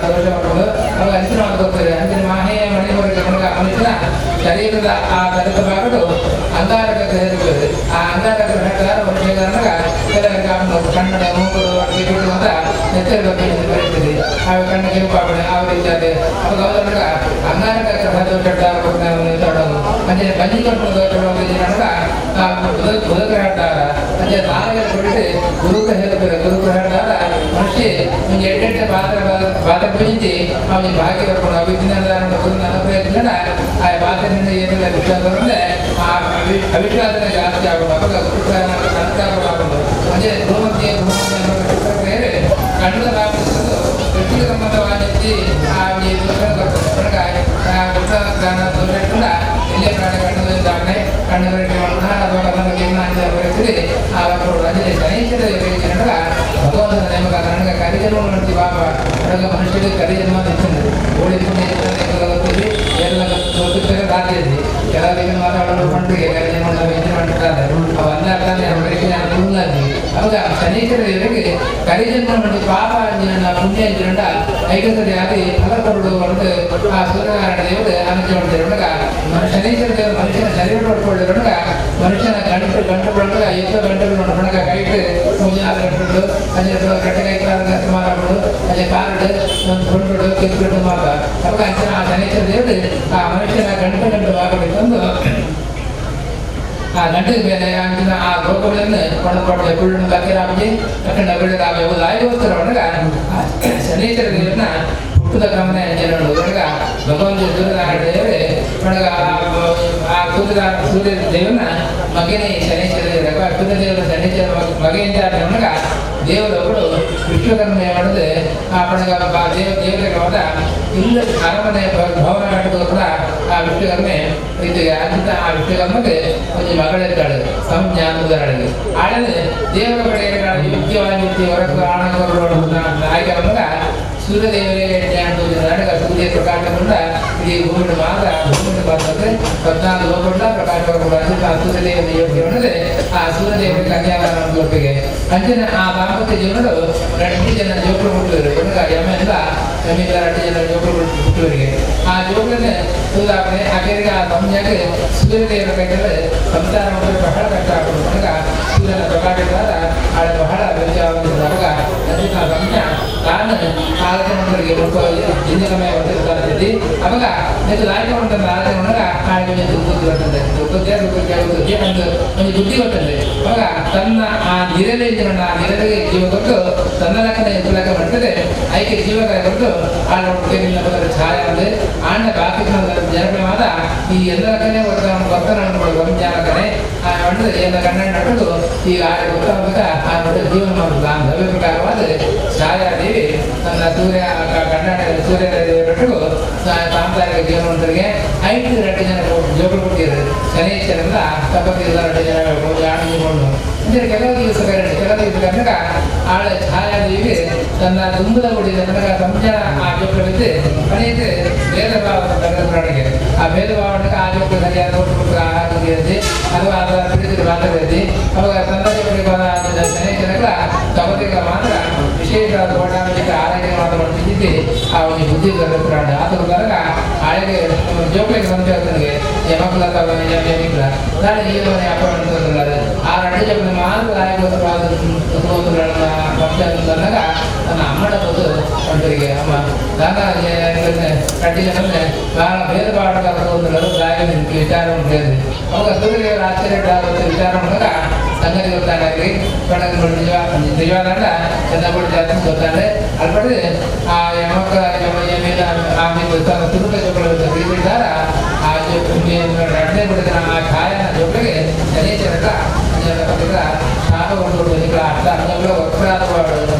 S1: ದೋಷ ಮಾಡ್ಬೋದು. ಅವಾಗ ಅಂಚಿನ ಮಾಡ್ಕೊತಾರೆ ಅಂಚಿನ ಮಾಹೆಯ ಮಣಿವರೆಗೆ ಮನುಷ್ಯನ ಶರೀರದ ಆ ದಲಿತ ಭಾಗಗಳು ಅಂಗಾರಕ ಗ್ರಹ ಇರ್ತದೆ. ಆ ಅಂಗಾರಕ ಗ್ರಹ ಮನುಷ್ಯಗ ಕೆಲವರಿಗೆ ಕನ್ನಡ ಮೂಗು ಅಡಿಗೆ ಬಿಟ್ಟು ಅಂತ ನೆತ್ತರ ಬಗ್ಗೆ ಬರೀತದೆ. ಆ ಕಣ್ಣು ಕೆಂಪಾಗಣೆ ಆ ರೀತಿ ಅದೇ ಅವಾಗ ಅವರ ಅಂಗಾರಕ ಗ್ರಹ ದೋಷ ಅಂಚೆ ಬಂಜಿ ಕೊಟ್ಟು ದೋಷ ಬುಧಗ್ರಹ ಅಂಚೆ ತಾರೆಗೆ ಕೊಟ್ಟು ಗುರುಗ್ರಹ ಹೇಳ್ತಾರೆ. ಗುರುಗ್ರಹ ಮನುಷ್ಯ ಒಂದು ಎಂಟೆಂಟು ಪಾತ್ರ ಪಾತ್ರ ಪೂಜಿಸಿ ಅವನಿಗೆ ಭಾಗ್ಯ ಬರ್ಕೊಂಡು ಅವಿದ್ಯ ಗುರುನ ಅನುಗ್ರಹದಿಂದ ಆ ಪಾತ್ರದಿಂದ ಏನಿಲ್ಲ ವಿಶ್ವಾಸದಂದ್ರೆ ಆ ಅವಿಶ್ವಾಸನೆ ಜಾಸ್ತಿ ಆಗೋದು. ಅವಾಗ ಗುರುಗ್ರಹ ಸಂಸ್ಕಾರವಾಗೋದು. ಅಂದರೆ ಭೂಮಧ್ಯೆ ಭೂಮಧ್ಯೆ ಕಣ್ಣು ಭಾಗದ್ದು ದೃಷ್ಟಿಗೆ ಸಂಬಂಧವಾಗಿ ಆ ದೋಷ ದೋಷ ಇಲ್ಲೇ ಪ್ರಾಣಿ ಕಣ್ಣು ಕಣ್ಣು ಅಥವಾ ಕಣ್ಣು ಆ ಅಂದರೆ ಶನೈಶ್ವರ ಭಗವಂತನ ನೇಮಕ ನನಗೆ ಕರಿಜನ್ಮ ಮಾಡ್ತೀವಿ ಬಾಬಾ ನನಗೆ ಮನುಷ್ಯರಿಗೆ ಕರಿಜನ್ಮ ಇರ್ತದೆ. ಓಡಿ ಗೊತ್ತೀವಿ ಎಲ್ಲ ಗೊತ್ತಿರ್ತಾರೆ ರಾಜ್ಯದಲ್ಲಿ ಕೆಲವರಿಗೆ ಮಾತಾಡೋದು ಪಂಡಿಗೆ ಕರಿಜನ್ಮ ಯೋಚನೆ ಮಾಡ್ತಾರೆ ಅವು ಅಂದಾಗ್ತಾನೆ ಅವರಿಗೆ. ಅವಾಗ ಶನೈಶ್ವರ ದೇವರಿಗೆ ಕರಿಜನ್ಮ ಮಾಡಿ ಪಾಪ ಅಂಜಿನ ಪುಣ್ಯ ಅಂಜಿನ ಐಕಸರಿ ಆಗಿ ಫಲ ಕೊಡು ಅಂತ ಆ ಸೂರ್ಯನಾರಾಯಣ ದೇವರು ಆಲೋಚನೆ ಮಾಡ್ತಾರೆ. ಶನೈಶ್ವರ ದೇವರು ಮನುಷ್ಯನ ಶರೀರ ನೋಡ್ಕೊಳ್ಳೋದ್ರೊಳಗ ಮನುಷ್ಯನ ಗಂಟು ಗಂಟು ಬಳಗ ಎಷ್ಟೋ ಗಂಟೆಗಳು ನೋಡ್ಕೊಂಡಾಗ ಕೈಟ್ ಮೂಜಾರು ಗಂಟುಗಳು ಅಲ್ಲಿ ಗಂಟೆಗೆ ಸುಮಾರು ಅಲ್ಲಿ ಕಾರಡು ಒಂದು ಗುಂಡು ಕಿತ್ಬಿಟ್ಟು ಮಾತ್ರ. ಅವಾಗ ಆ ಶನೈಶ್ವರ ದೇವರು ಆ ಮನುಷ್ಯನ ಗಂಟು ಗಂಟು ಆಗಬೇಕು ಅಂದು ಆ ಗಂಟೆಗೆ ಮೇಲೆ ಅಂಚಿನ ಆ ರೋಗಗಳನ್ನು ಕೊಂಡುಕೊಂಡು ಕುಳ್ಳು ಕತ್ತಿರಾಮಿ ಕಟ್ಟಂಡ ಬೆಳೆದಾವೆ ಆಗೋಸ್ಕರ ಒಳಗ ಶನೈಶ್ವರ ದೇವರನ್ನ ಹುಟ್ಟದ ಕ್ರಮನೇ ಅಂಜನಗಳು ಒಳಗ ಭಗವಂತ ಸೂರ್ಯನಾರಾಯಣ ದೇವರೇ ಒಳಗ ಆ ಸೂರ್ಯ ದೇವನ ಮಗನೇ ಶನೈಶ್ವರ ದೇವರ ಸೂರ್ಯದೇವರ ಶನೈಶ್ವರ ಮಗೆಯಿಂದ ಒಳಗ ದೇವರೊಬ್ಬರು ವಿಶ್ವಕರ್ಮ ಮಾಡಿದ್ರೆ ಆ ಪಣಗ ದೇವತೆಗಳಾದ ಇಲ್ಲ ಅರಮನೆ ಭವನ ಕಟ್ಟೋದ್ರ ಆ ವಿಶ್ವಕರ್ಮೆ ಇದು ಅಂತ ಆ ವಿಶ್ವಕರ್ಮಗೆ ಒಂದು ಮಗಳಿದ್ದಾಳೆ ಸಂಜ್ಞಾ ಅನ್ನುವುದರೊಳಗೆ ಆಳನೆ ದೇವರ ಕಡೆ ಯೋಗ್ಯವಾಗಿ ಹೊರಗೆ ಆಯ್ಕೆ ಬಂದಾಗ ಸೂರ್ಯದೇವರಿಗೆ ಜ್ಞಾನ ಸೂರ್ಯ ಪ್ರಕಾಶಗೊಂಡ ಇಡೀ ಭೂಮಿ ಮಾತ್ರ ಭೂಮಿ ಬಂದ್ರೆ 14 ಲೋಕಗೊಂಡ ಪ್ರಕಾಶಗೊಂಡ ಆ ಸೂರ್ಯದೇವನ ಯೋಗ್ಯ ಆ ಸೂರ್ಯದೇವರ ಕನ್ಯಾದಾನ ಲೋಕಿಗೆ ಅಂಚಿನ ಆ ದಾಂಪತ್ಯ ಜೀವನಗಳು 2 ಜನ ಜೋಕರು ಹುಟ್ಟುವರು. ಯಮೆಲ್ಲ ಯಮಿಂದ 2 ಜನ ಜೋಕರು ಹುಟ್ಟುವರಿಗೆ ಆ ಜೋಕರನ್ನೇ ಉದಾಹರಣೆ ಆಕೆಗೆ ಆ ಸಂಜ್ಞಾಗೆ ಸೂರ್ಯದೇವರ ಕೈಯಲ್ಲಿ ಸಂಸಾರ ಮಾಡಿದ್ರೆ ಬಹಳ ಕಷ್ಟ ಆಗೋದು. ಕనుక ಸೂರ್ಯನ ಪ್ರಕಾಶವಾದ ಆಳ ಬಹಳ ವ್ಯತ್ಯಾಸ. ಅಂಚಿನ ಸಂಜ್ಞಾ ತಾನು ಆಲೋಚನೆ ಹಿಂದಿನ ಸಮಯ ಹೊಂದಿರ್ತಾನೆ. ಅವಾಗ ನೆಕ್ಸ್ಟ್ ಲಾಯಕ ಉಂಟಂದ್ರೆ ಆಲೋಚನೆ ಉಂಟಾಗ ಆಳಿಗೆ ದುಃಖ ಬರ್ತದೆ, ದುಃಖ ಒಂದು ಒಂದು ಬುದ್ಧಿ ಬರ್ತದೆ. ಅವಾಗ ತನ್ನ ಆ ನಿರಲೆ ಆ ನಿರಲೆಗೆ ಜೀವ ಕೊಟ್ಟು ತನ್ನ ಲೆಕ್ಕನ ಎಷ್ಟು ಲೆಕ್ಕ ಮಾಡ್ತದೆ ಐಕೆ ಜೀವ ಕೊಟ್ಟು ಆಳ ಬದಲ ಛಾಯ ಅಂದ್ರೆ ಆಣ್ಣ ಬಾಕಿ ಜನಪ್ರಿಯವಾದ ಈ ಎಲ್ಲ ಲೆಕ್ಕನೇ ವರ್ತನ ಜ್ಞಾನಕನೇ ಆ ಅಂದ್ರೆ ಎಲ್ಲ ಕಣ್ಣ ನಟು ಈಗ ಆಳ ಗೊತ್ತಾಗ ಆ ನಟ ಜೀವನ ಮಾಡುದು. ಆ ನವ್ಯ ಪ್ರಕಾರವಾದ ಛಾಯಾದೇವಿ ತನ್ನ ಸೂರ್ಯ ಕನ್ನಡ ಸೂರ್ಯ ನಟು ಸಾಂಸಾರಿಕ ಜೀವನವಂತರಿಗೆ 5 2 ಜನ ಜೋಕರು ಕೊಟ್ಟಿದ್ದಾರೆ. ಶನೈಶ್ವರಿಂದ ತಪಸ್ಸಿಲ್ಲ 2 ಜನ ಆನಂದಗೊಂಡು ಅಂದರೆ ಕೆಲವು ದಿವಸ ಕೆಲವು ದಿವಸ ಕನ್ನಡ ಆಳ ಛಾಯಾದೇವಿ ತನ್ನ ತುಂಬದ ಗುಡಿ ತನಕ ಸಂಜಾನ ಆ ಜೋಕರು ಅನೇಕ ಭೇದ ಭಾವ ತಡೆಗೆ ಆ ಭೇದ ಭಾವನೆ ಆ ಜೋಕರು ಸರಿಯಾದ ಆಹಾರ ಅಥವಾ ಅದರ ತಿಳಿಸಿದ ಮಾತಾಡಿದ್ವಿ. ಅವಾಗ ತನ್ನ ಶನೈಶ್ವರಗಳ ತಪಸ್ಸಿಗೆ ಮಾತ್ರ ವಿಶೇಷವಾದ ಓಡಾಡಲಿಕ್ಕೆ ಆರೈಕೆ ಮಾತ್ರ ಮಾಡ್ತಿದ್ವಿ. ಆ ಒಂದು ಬುದ್ಧಿ ಬರುತ್ತೆ. ಆ ಥರದಾಗ ಆಳಿಗೆ ಜೋಕ್ಲಿಗೆ ಬಂದ ಯಮಕುಲ ಯಮಿಕ್ಲ ನಾಳೆ ಈ ಮನೆ ಅಪ್ಪ ಅಂತಂದ್ರೆ ಆ ರಡ್ಡು ಜೋಕ್ಲಿ ಮಾತ್ರ ಅಂದಾಗ ನನ್ನ ಅಮ್ಮಡ ಬಂದು ಒಂಟರಿಗೆ ಅಮ್ಮ ನಾನು ಕಡ್ಡಿ ಜನ ಭಾಳ ಭೇದ ಭಾವ ದಾಯಿ ವಿಚಾರ ಉಂಟು. ಅವಾಗ ಸೂರ್ಯದೇವರ ಆಶ್ಚರ್ಯ ವಿಚಾರ ಮಾಡಿದಾಗ ಸಂಗತಿ ಗೊತ್ತಾಗಿ ನಿಜವಾದ ಚಂದ್ರಪುರ ಜಾತಿ ಗೊತ್ತಾದ್ರೆ ಅಲ್ಲಿ ಆ ಯಮಕ ಯಮ ಯಮೇನ ಆಮೇಲೆ ತುರುಕ ಜೋಗಳ ಆ ರಡ್ಡೆ ಬಿಡಿದ ಆ ಛಾಯನ ಜೋಗಳಿಗೆ ಶನೇಶ್ವರ ಶಾಪಗೊಂಡು ಅರ್ಥ ಅಂಗಗಳು ವಕ್ರಾದ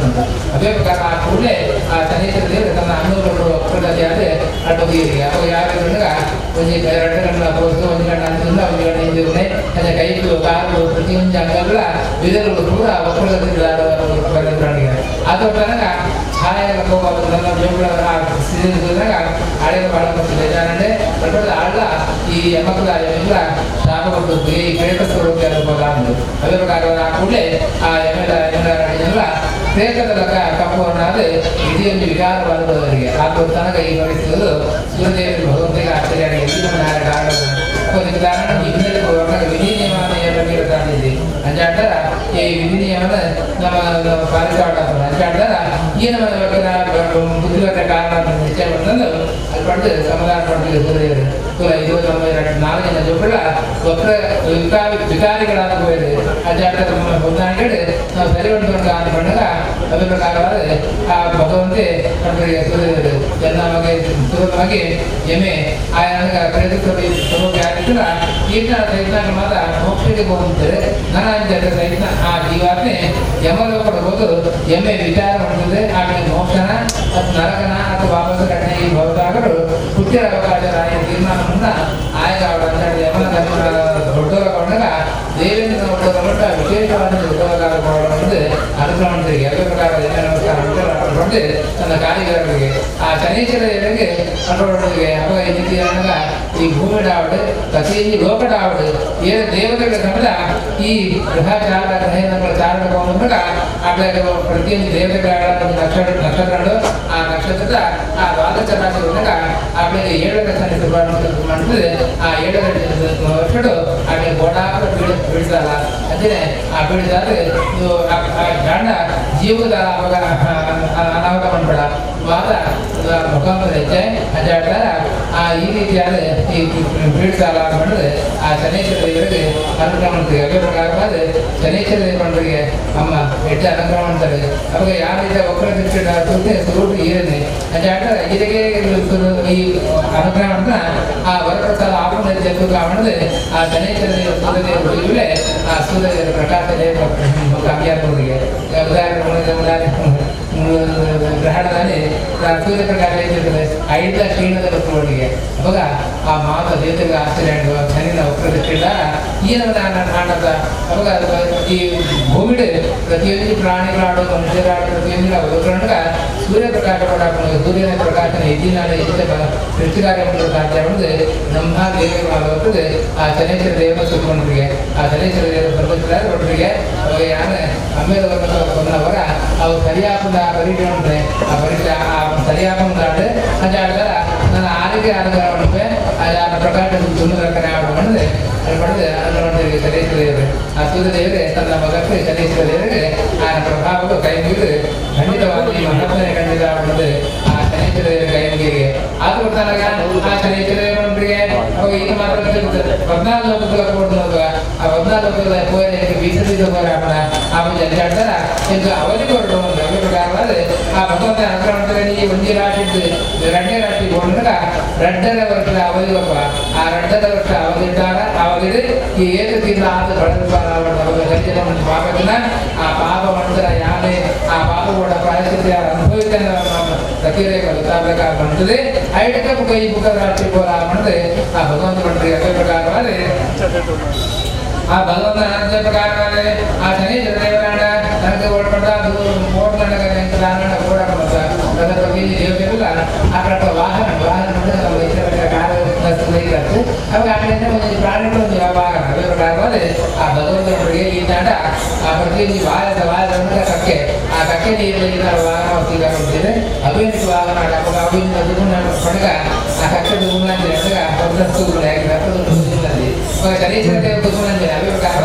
S1: ಅದೇ ಪ್ರಕಾರ ಆ ಕೂಡಲೇ ಆ ಶನೇಶ್ವರ ದೇವರು ತನ್ನ ಅಂಗಗಳು ವಕ್ರಗತಿಯಾದರೆ ಅಡ್ಡೋಗಿರಿಗೆ. ಅವಾಗ ಯಾವ ಒಂಜಿ ಎರಡು ಗಂಡ ಪೋಸು ಒಂದು ಗಂಡ ಅಂತಿಲ್ಲ ಒಂದು ಗಂಡ ಹಿಂದಿರುನೆ ಅದೇ ಕೈಗಳು ಕಾಲು ಪ್ರತಿಯೊಂದು ಅಂಗಗಳ ವಿಧಗಳು ಪೂರ ವಕ್ರಗತಿ ಪ್ರಾಣಿಗೆ. ಅದು ತನಕ ಛಾಯೆ ನನ್ನ ಜೋಗಳ ಸ್ಥಿತಿ ಹಳೆಯ ಬಹಳ ಬೇಜಾರಂಡೆ ಆಳ ಈ ಯಮಕುಲ ಯಮಿಗಳ ಶಾಪ ಕೊಟ್ಟು ಈ ಪ್ರೇತ ಸ್ವರೂಪ ಅಂದು ಅದೇ ಪ್ರಕಾರ ಆ ಕೂಡಲೇ ಆ ಯಮದ ಯಮಲ ಪ್ರೇತದ ಲೆಕ್ಕ ಕಪ್ಪುವನ್ನಾದ ವಿಧಿಯೊಂದು ವಿಕಾರವಾದವರಿಗೆ ಆ ತನಕ ಈ ಪರಿಸ್ಥಿತಿಗಳು ಸೂರ್ಯದೇವರು ಭಗವಂತಿಗೆ ಆಶ್ಚರ್ಯ ಕಾರಣ ವಿಧಿ ನಿಯಮ ಅಂಚಾಡ್ತಾರ ಈ ವಿಧಿ ನಿಯಮನ ನಮ್ಮ ಪಾಲಿಸಾಡ ಅಂಚಾಡ್ತಾರ ಈ ನಮ್ಮ ಬುದ್ಧಿವಂತ ಕಾರಣ ನಿಶ್ಚಯ ಮಾಡ್ತಂದು ಅಲ್ಲಿ ಪಡೆದು ಸಮಾಧಾನ ಪಡ್ತೀವಿ ಸೂರ್ಯದೇವರು. ಇದು ನಮ್ಮ ನಾಲ್ಕು ಜನ ಜೋಗಳ ವಕ್ರ ವಿಕಾರಿಗಳಾದ ಹೋಗಿದೆ ಅಂಚಾಡ್ತಾರೆ ಹೊಂದಾಣಿಕೆ ನಾವು ಸರಿ ಹೊಂದ್ಕೊಂಡು ಅಂತ ಬಂದಾಗ ಅದೇ ಪ್ರಕಾರವಾದ ಆ ಭಗವಂತೆ ಸೂರ್ಯದೇವರು ಎಲ್ಲ ಮಗೆ ಸುಲಭವಾಗಿ ಯಮೆ ಆಯಾ ಪ್ರೇತ ಸ್ವರೂಪ ಯಾರಿಲ್ಲ ಈತ ಸಹಿತ ಮಾತ್ರ ಮೋಕ್ಷಕ್ಕೆ ಹೋಗುತ್ತಾರೆ. ನನ್ನ ಸಹಿತ ಆ ಜೀವಾತ್ಮೆ ಯಮಲೋಕದ ಹೋದು ಯಮೆ ವಿಚಾರ ಮಾಡ್ತದೆ ಆಮೇಲೆ ಮೋಕ್ಷನ ಅಥವಾ ನರಕನ ಅಥವಾ ವಾಪಸ್ ಕಣ್ಣೆ ಈ ಭವದಾಗರು ಹುಟ್ಟಿರ ಅವಕಾಶ ರಾಯ ತೀರ್ಮಾನವನ್ನು ಆಯಕ ಯಮನ ದೊಡ್ಡವರ ದೇವೇಂದ್ರ ದೊಡ್ಡ ವಿಶೇಷವಾದ ದೊಡ್ಡವರಾದ ಅನುಗ್ರಹ ಮಾಡ್ತೀವಿ. ಎಲ್ಲ ಪ್ರಕಾರ ನಮಸ್ಕಾರ ಮಾಡಿಕೊಂಡು ತನ್ನ ಕಾರಿಗಾರರಿಗೆ ಆ ಶನೀಶ್ವರರಿಗೆ ಅನ್ಕೊಂಡಿಗೆ ಅವಾಗ ಈ ರೀತಿ ಈ ಭೂಮಿ ಡಾವಡು ಪ್ರತಿ ಲೋಕ ಡಾವಡು ಏನು ದೇವತೆಗಳ ಸಮೇತ ಈ ಗ್ರಹಚಾರ ಗ್ರಹಗಳ ಚಾರಣ ಮೂಲಕ ಆಮೇಲೆ ಪ್ರತಿಯೊಂದು ದೇವತೆಗಳ ನಕ್ಷತ್ರಗಳು ಆ ನಕ್ಷತ್ರದ ಆ ದ್ವಾದಶ ರಾಶಿ ಬಂದಾಗ ಆಮೇಲೆ ಏಳನೇ ಶನಿ ಮಾಡ್ತದೆ. ಆ ಏಳನೇ ವರ್ಷಗಳು ಆಮೇಲೆ ಗೋಡಾಪುರ ಬೀಳ್ತಲ್ಲ ಅದೇ ಆ ಬೀಳಿದಾದ್ರೆ ಗಂಡ ಜೀವದ ಅವಾಗ ಅನಾಹುತ ಮಾಡ್ಬೇಡ ವಾದ ಮುಖಾಮದ ಹೆಚ್ಚೆ ಅಜಾಡ್ತಾರ ಆ ಈ ರೀತಿಯಾದ ಈ ಬೀಳ್ತಾರ ಮಾಡಿದ್ರೆ ಆ ಶನೇಶ್ವರ ದೇವರಿಗೆ ಅನುಗ್ರಹ ಮಾಡ್ತೀವಿ. ಅದೇ ಪ್ರಕಾರವಾದ ಶನೇಶ್ವರ ದೇವರಿಗೆ ಅಮ್ಮ ಹೆಚ್ಚು ಅನುಗ್ರಹ ಮಾಡ್ತಾರೆ. ಅವಾಗ ಯಾವ ರೀತಿಯ ವಕ್ರ ದೃಷ್ಟಿ ಸುರುಟು ಈರನೆ ಅಜಾಡ್ತಾರ ಇದಕ್ಕೆ ಈ ಅನುಗ್ರಹ ಮಾಡ್ತಾ ಆ ವರಪ್ರಸಾದ ಆಪಣ ಜಂತು ಕಾರಣದ ಆ ಶನೇಶ್ವರ ದೇವರ ಸೂರ್ಯದೇವರ ಆ ಸೂರ್ಯದೇವರ ಪ್ರಕಾಶ ಕಾಮಿಯಾದವರಿಗೆ ಉದಾಹರಣೆ ಗ್ರಹಣದಲ್ಲಿ ಸೂರ್ಯಪ್ರಕಾಶ ಏನಿರ್ತದೆ ಐದ ಕ್ಷೀಣದ ವಸ್ತುಗಳಿಗೆ ಅವಾಗ ಆ ಮಾತ ದೇವತೆಗೆ ಆಶ್ಚರ್ಯ ಶನಿನ ವಕ್ರದೃಷ್ಟಿಯಿಂದ ಏನು ಕಾಣದ ಅವಾಗ ಈ ಭೂಮಿ ಪ್ರತಿಯೊಂದು ಪ್ರಾಣಿಗಳಾಡು ಮನುಷ್ಯರಾಡು ಪ್ರತಿಯೊಂದು ಬದುಕೊಂಡಾಗ ಸೂರ್ಯಪ್ರಕಾಶ ಪಡಾಕೊಂಡು ಸೂರ್ಯನ ಪ್ರಕಾಶನ ಇದ್ದಿನಾಡ ಇದ್ದ ಸೃಷ್ಟಿ ಕಾರ್ಯ ಮಾಡಲು ಸಾಧ್ಯ ಮಾಡಿದ್ರೆ ನಮ್ಮ ದೇವರು ಆ ಶನೇಶ್ವರ ದೇವರ ಸುತ್ತಕೊಂಡಿಗೆ ಆ ಶನೇಶ್ವರ ದೇವರ ಸರ್ವೋಚ್ಚ ಒಟ್ಟಿಗೆ ಅವಾಗ ಯಾರ ಅಮ್ಮೇಲೆ ಬಂದವರ ಅವು ಸರಿಯಾದ ಪರೀಕ್ಷೆ ಉಂಟೆ ಆ ಪರೀಕ್ಷೆ ಆ ಸರಿಯಾದ ಅಂಚಾಡ್ತಾರ ನನ್ನ ಆರೋಗ್ಯ ಅನುಗ್ರಹ ಉಂಟೆ ಆ ಪ್ರಕಾಶ ತುಂಬ ಮಾಡಿದ್ರೆ ಅದು ಮಾಡಿದ್ರೆ ಅನುಗ್ರಹ ಶನೇಶ್ವರ ದೇವರು ಆ ಸೂರ್ಯದೇವರೇ ತನ್ನ ಮಗಕ್ಕೆ ಶನೇಶ್ವರ ದೇವರಿಗೆ ಆ ಪ್ರಭಾವವು ಕೈ ಮುಗಿದು ಖಂಡಿತವಾಗಿ ಮಹಾತ್ಮನೆ ಖಂಡಿತ ಮಾಡಿದ್ರೆ ಆ ಶನೇಶ್ವರ ದೇವರ ಕೈ ಮುಗಿಗೆ ಆದ್ರೂ ತನಗ ಆ ಶನೇಶ್ವರ ದೇವರಿಗೆ ಅವಾಗ ಇದು ಮಾತ್ರ 14 ಲೋಕಗಳ ಕೊಡುವಾಗ ಆ 14 ಲೋಕದ ಕೋರೆ ಬೀಸ ಬೀಸ ಕೋರೆ ಹಾಕೋಣ ಆ ಅಂಚಾಡ್ತಾರ ಎಂದು ಅವಧಿ ಕೊರಡು ಅದೇ ಪ್ರಕಾರವಾದ ಆ ಭಗವಂತ ಅನುಗ್ರಹ ಮಾಡ್ತಾರೆ. ಈ ಒಂದೇ ರಾಶಿ ಎರಡನೇ ರಾಶಿ ಹೋದಾಗ 2.5 ವರ್ಷದ ಅವಧಿ ಒಬ್ಬ ಆ 2.5 ವರ್ಷ ಅವಧಿ ಇದ್ದಾಗ ಅವಧಿ ಈ ಏಳು ತಿಂಗಳ ಆದ ಪಾಪದನ್ನ ಆ ಪಾಪ ಮಂತ್ರ ಯಾರೇ ಆ ಪಾಪ ಕೂಡ ಪ್ರಾಯಶ್ಚಿತ್ತ ಅನುಭವಿತ ಪ್ರತಿರೇಕ ಬಂತದೆ ಐಟಕ ಕೈ ಮುಖ ರಾಶಿ ಬೋಲ ಮಾಡಿದ್ರೆ ಆ ಭಗವಂತ ಮಂತ್ರಿ ಅದೇ ಪ್ರಕಾರವಾದ ಆ ಭಗವಂತನ ಅನಂತ ಪ್ರಕಾರವಾದ ಆ ಶನಿ ದೇವರಾಣ ತನಕ ಓಡ್ಪಟ್ಟ ಅದು ಓಡ್ನಂಡ ಓಡಾಡ ದೇವತೆಲ್ಲ ಆ ಕಡೆ ವಾಹನ ವಾಹನ ಅವಾಗ ಆ ಕಡೆಯಿಂದ ಒಂದು ಪ್ರಾಣಿಗಳು ಒಂದು ವಾಹನ ಅದೇ ಪ್ರಕಾರವಾದ ಆ ಭಗವಂತನಿಗೆ ಈ ನಾಡ ಆ ಪ್ರತಿಯೊಂದು ವಾರದ ವಾರದ ಕಕ್ಕೆ ಆ ಕಕ್ಕೆ ನೀರಲ್ಲಿ ವಾಹನ ಸ್ವೀಕಾರ ಮಾಡ್ತಿದೆ. ಅವೇನು ವಾಹನ ಅವಾಗ ಪಡಗ ಆ ಕಕ್ಕದ ಗುಣಾಂಜಲಿ ಅವಾಗ ಶನೀಶ್ವರ ದೇವ ಕುಸುಮಾಂಜಲಿ ಅವೇ ಪ್ರಕಾರ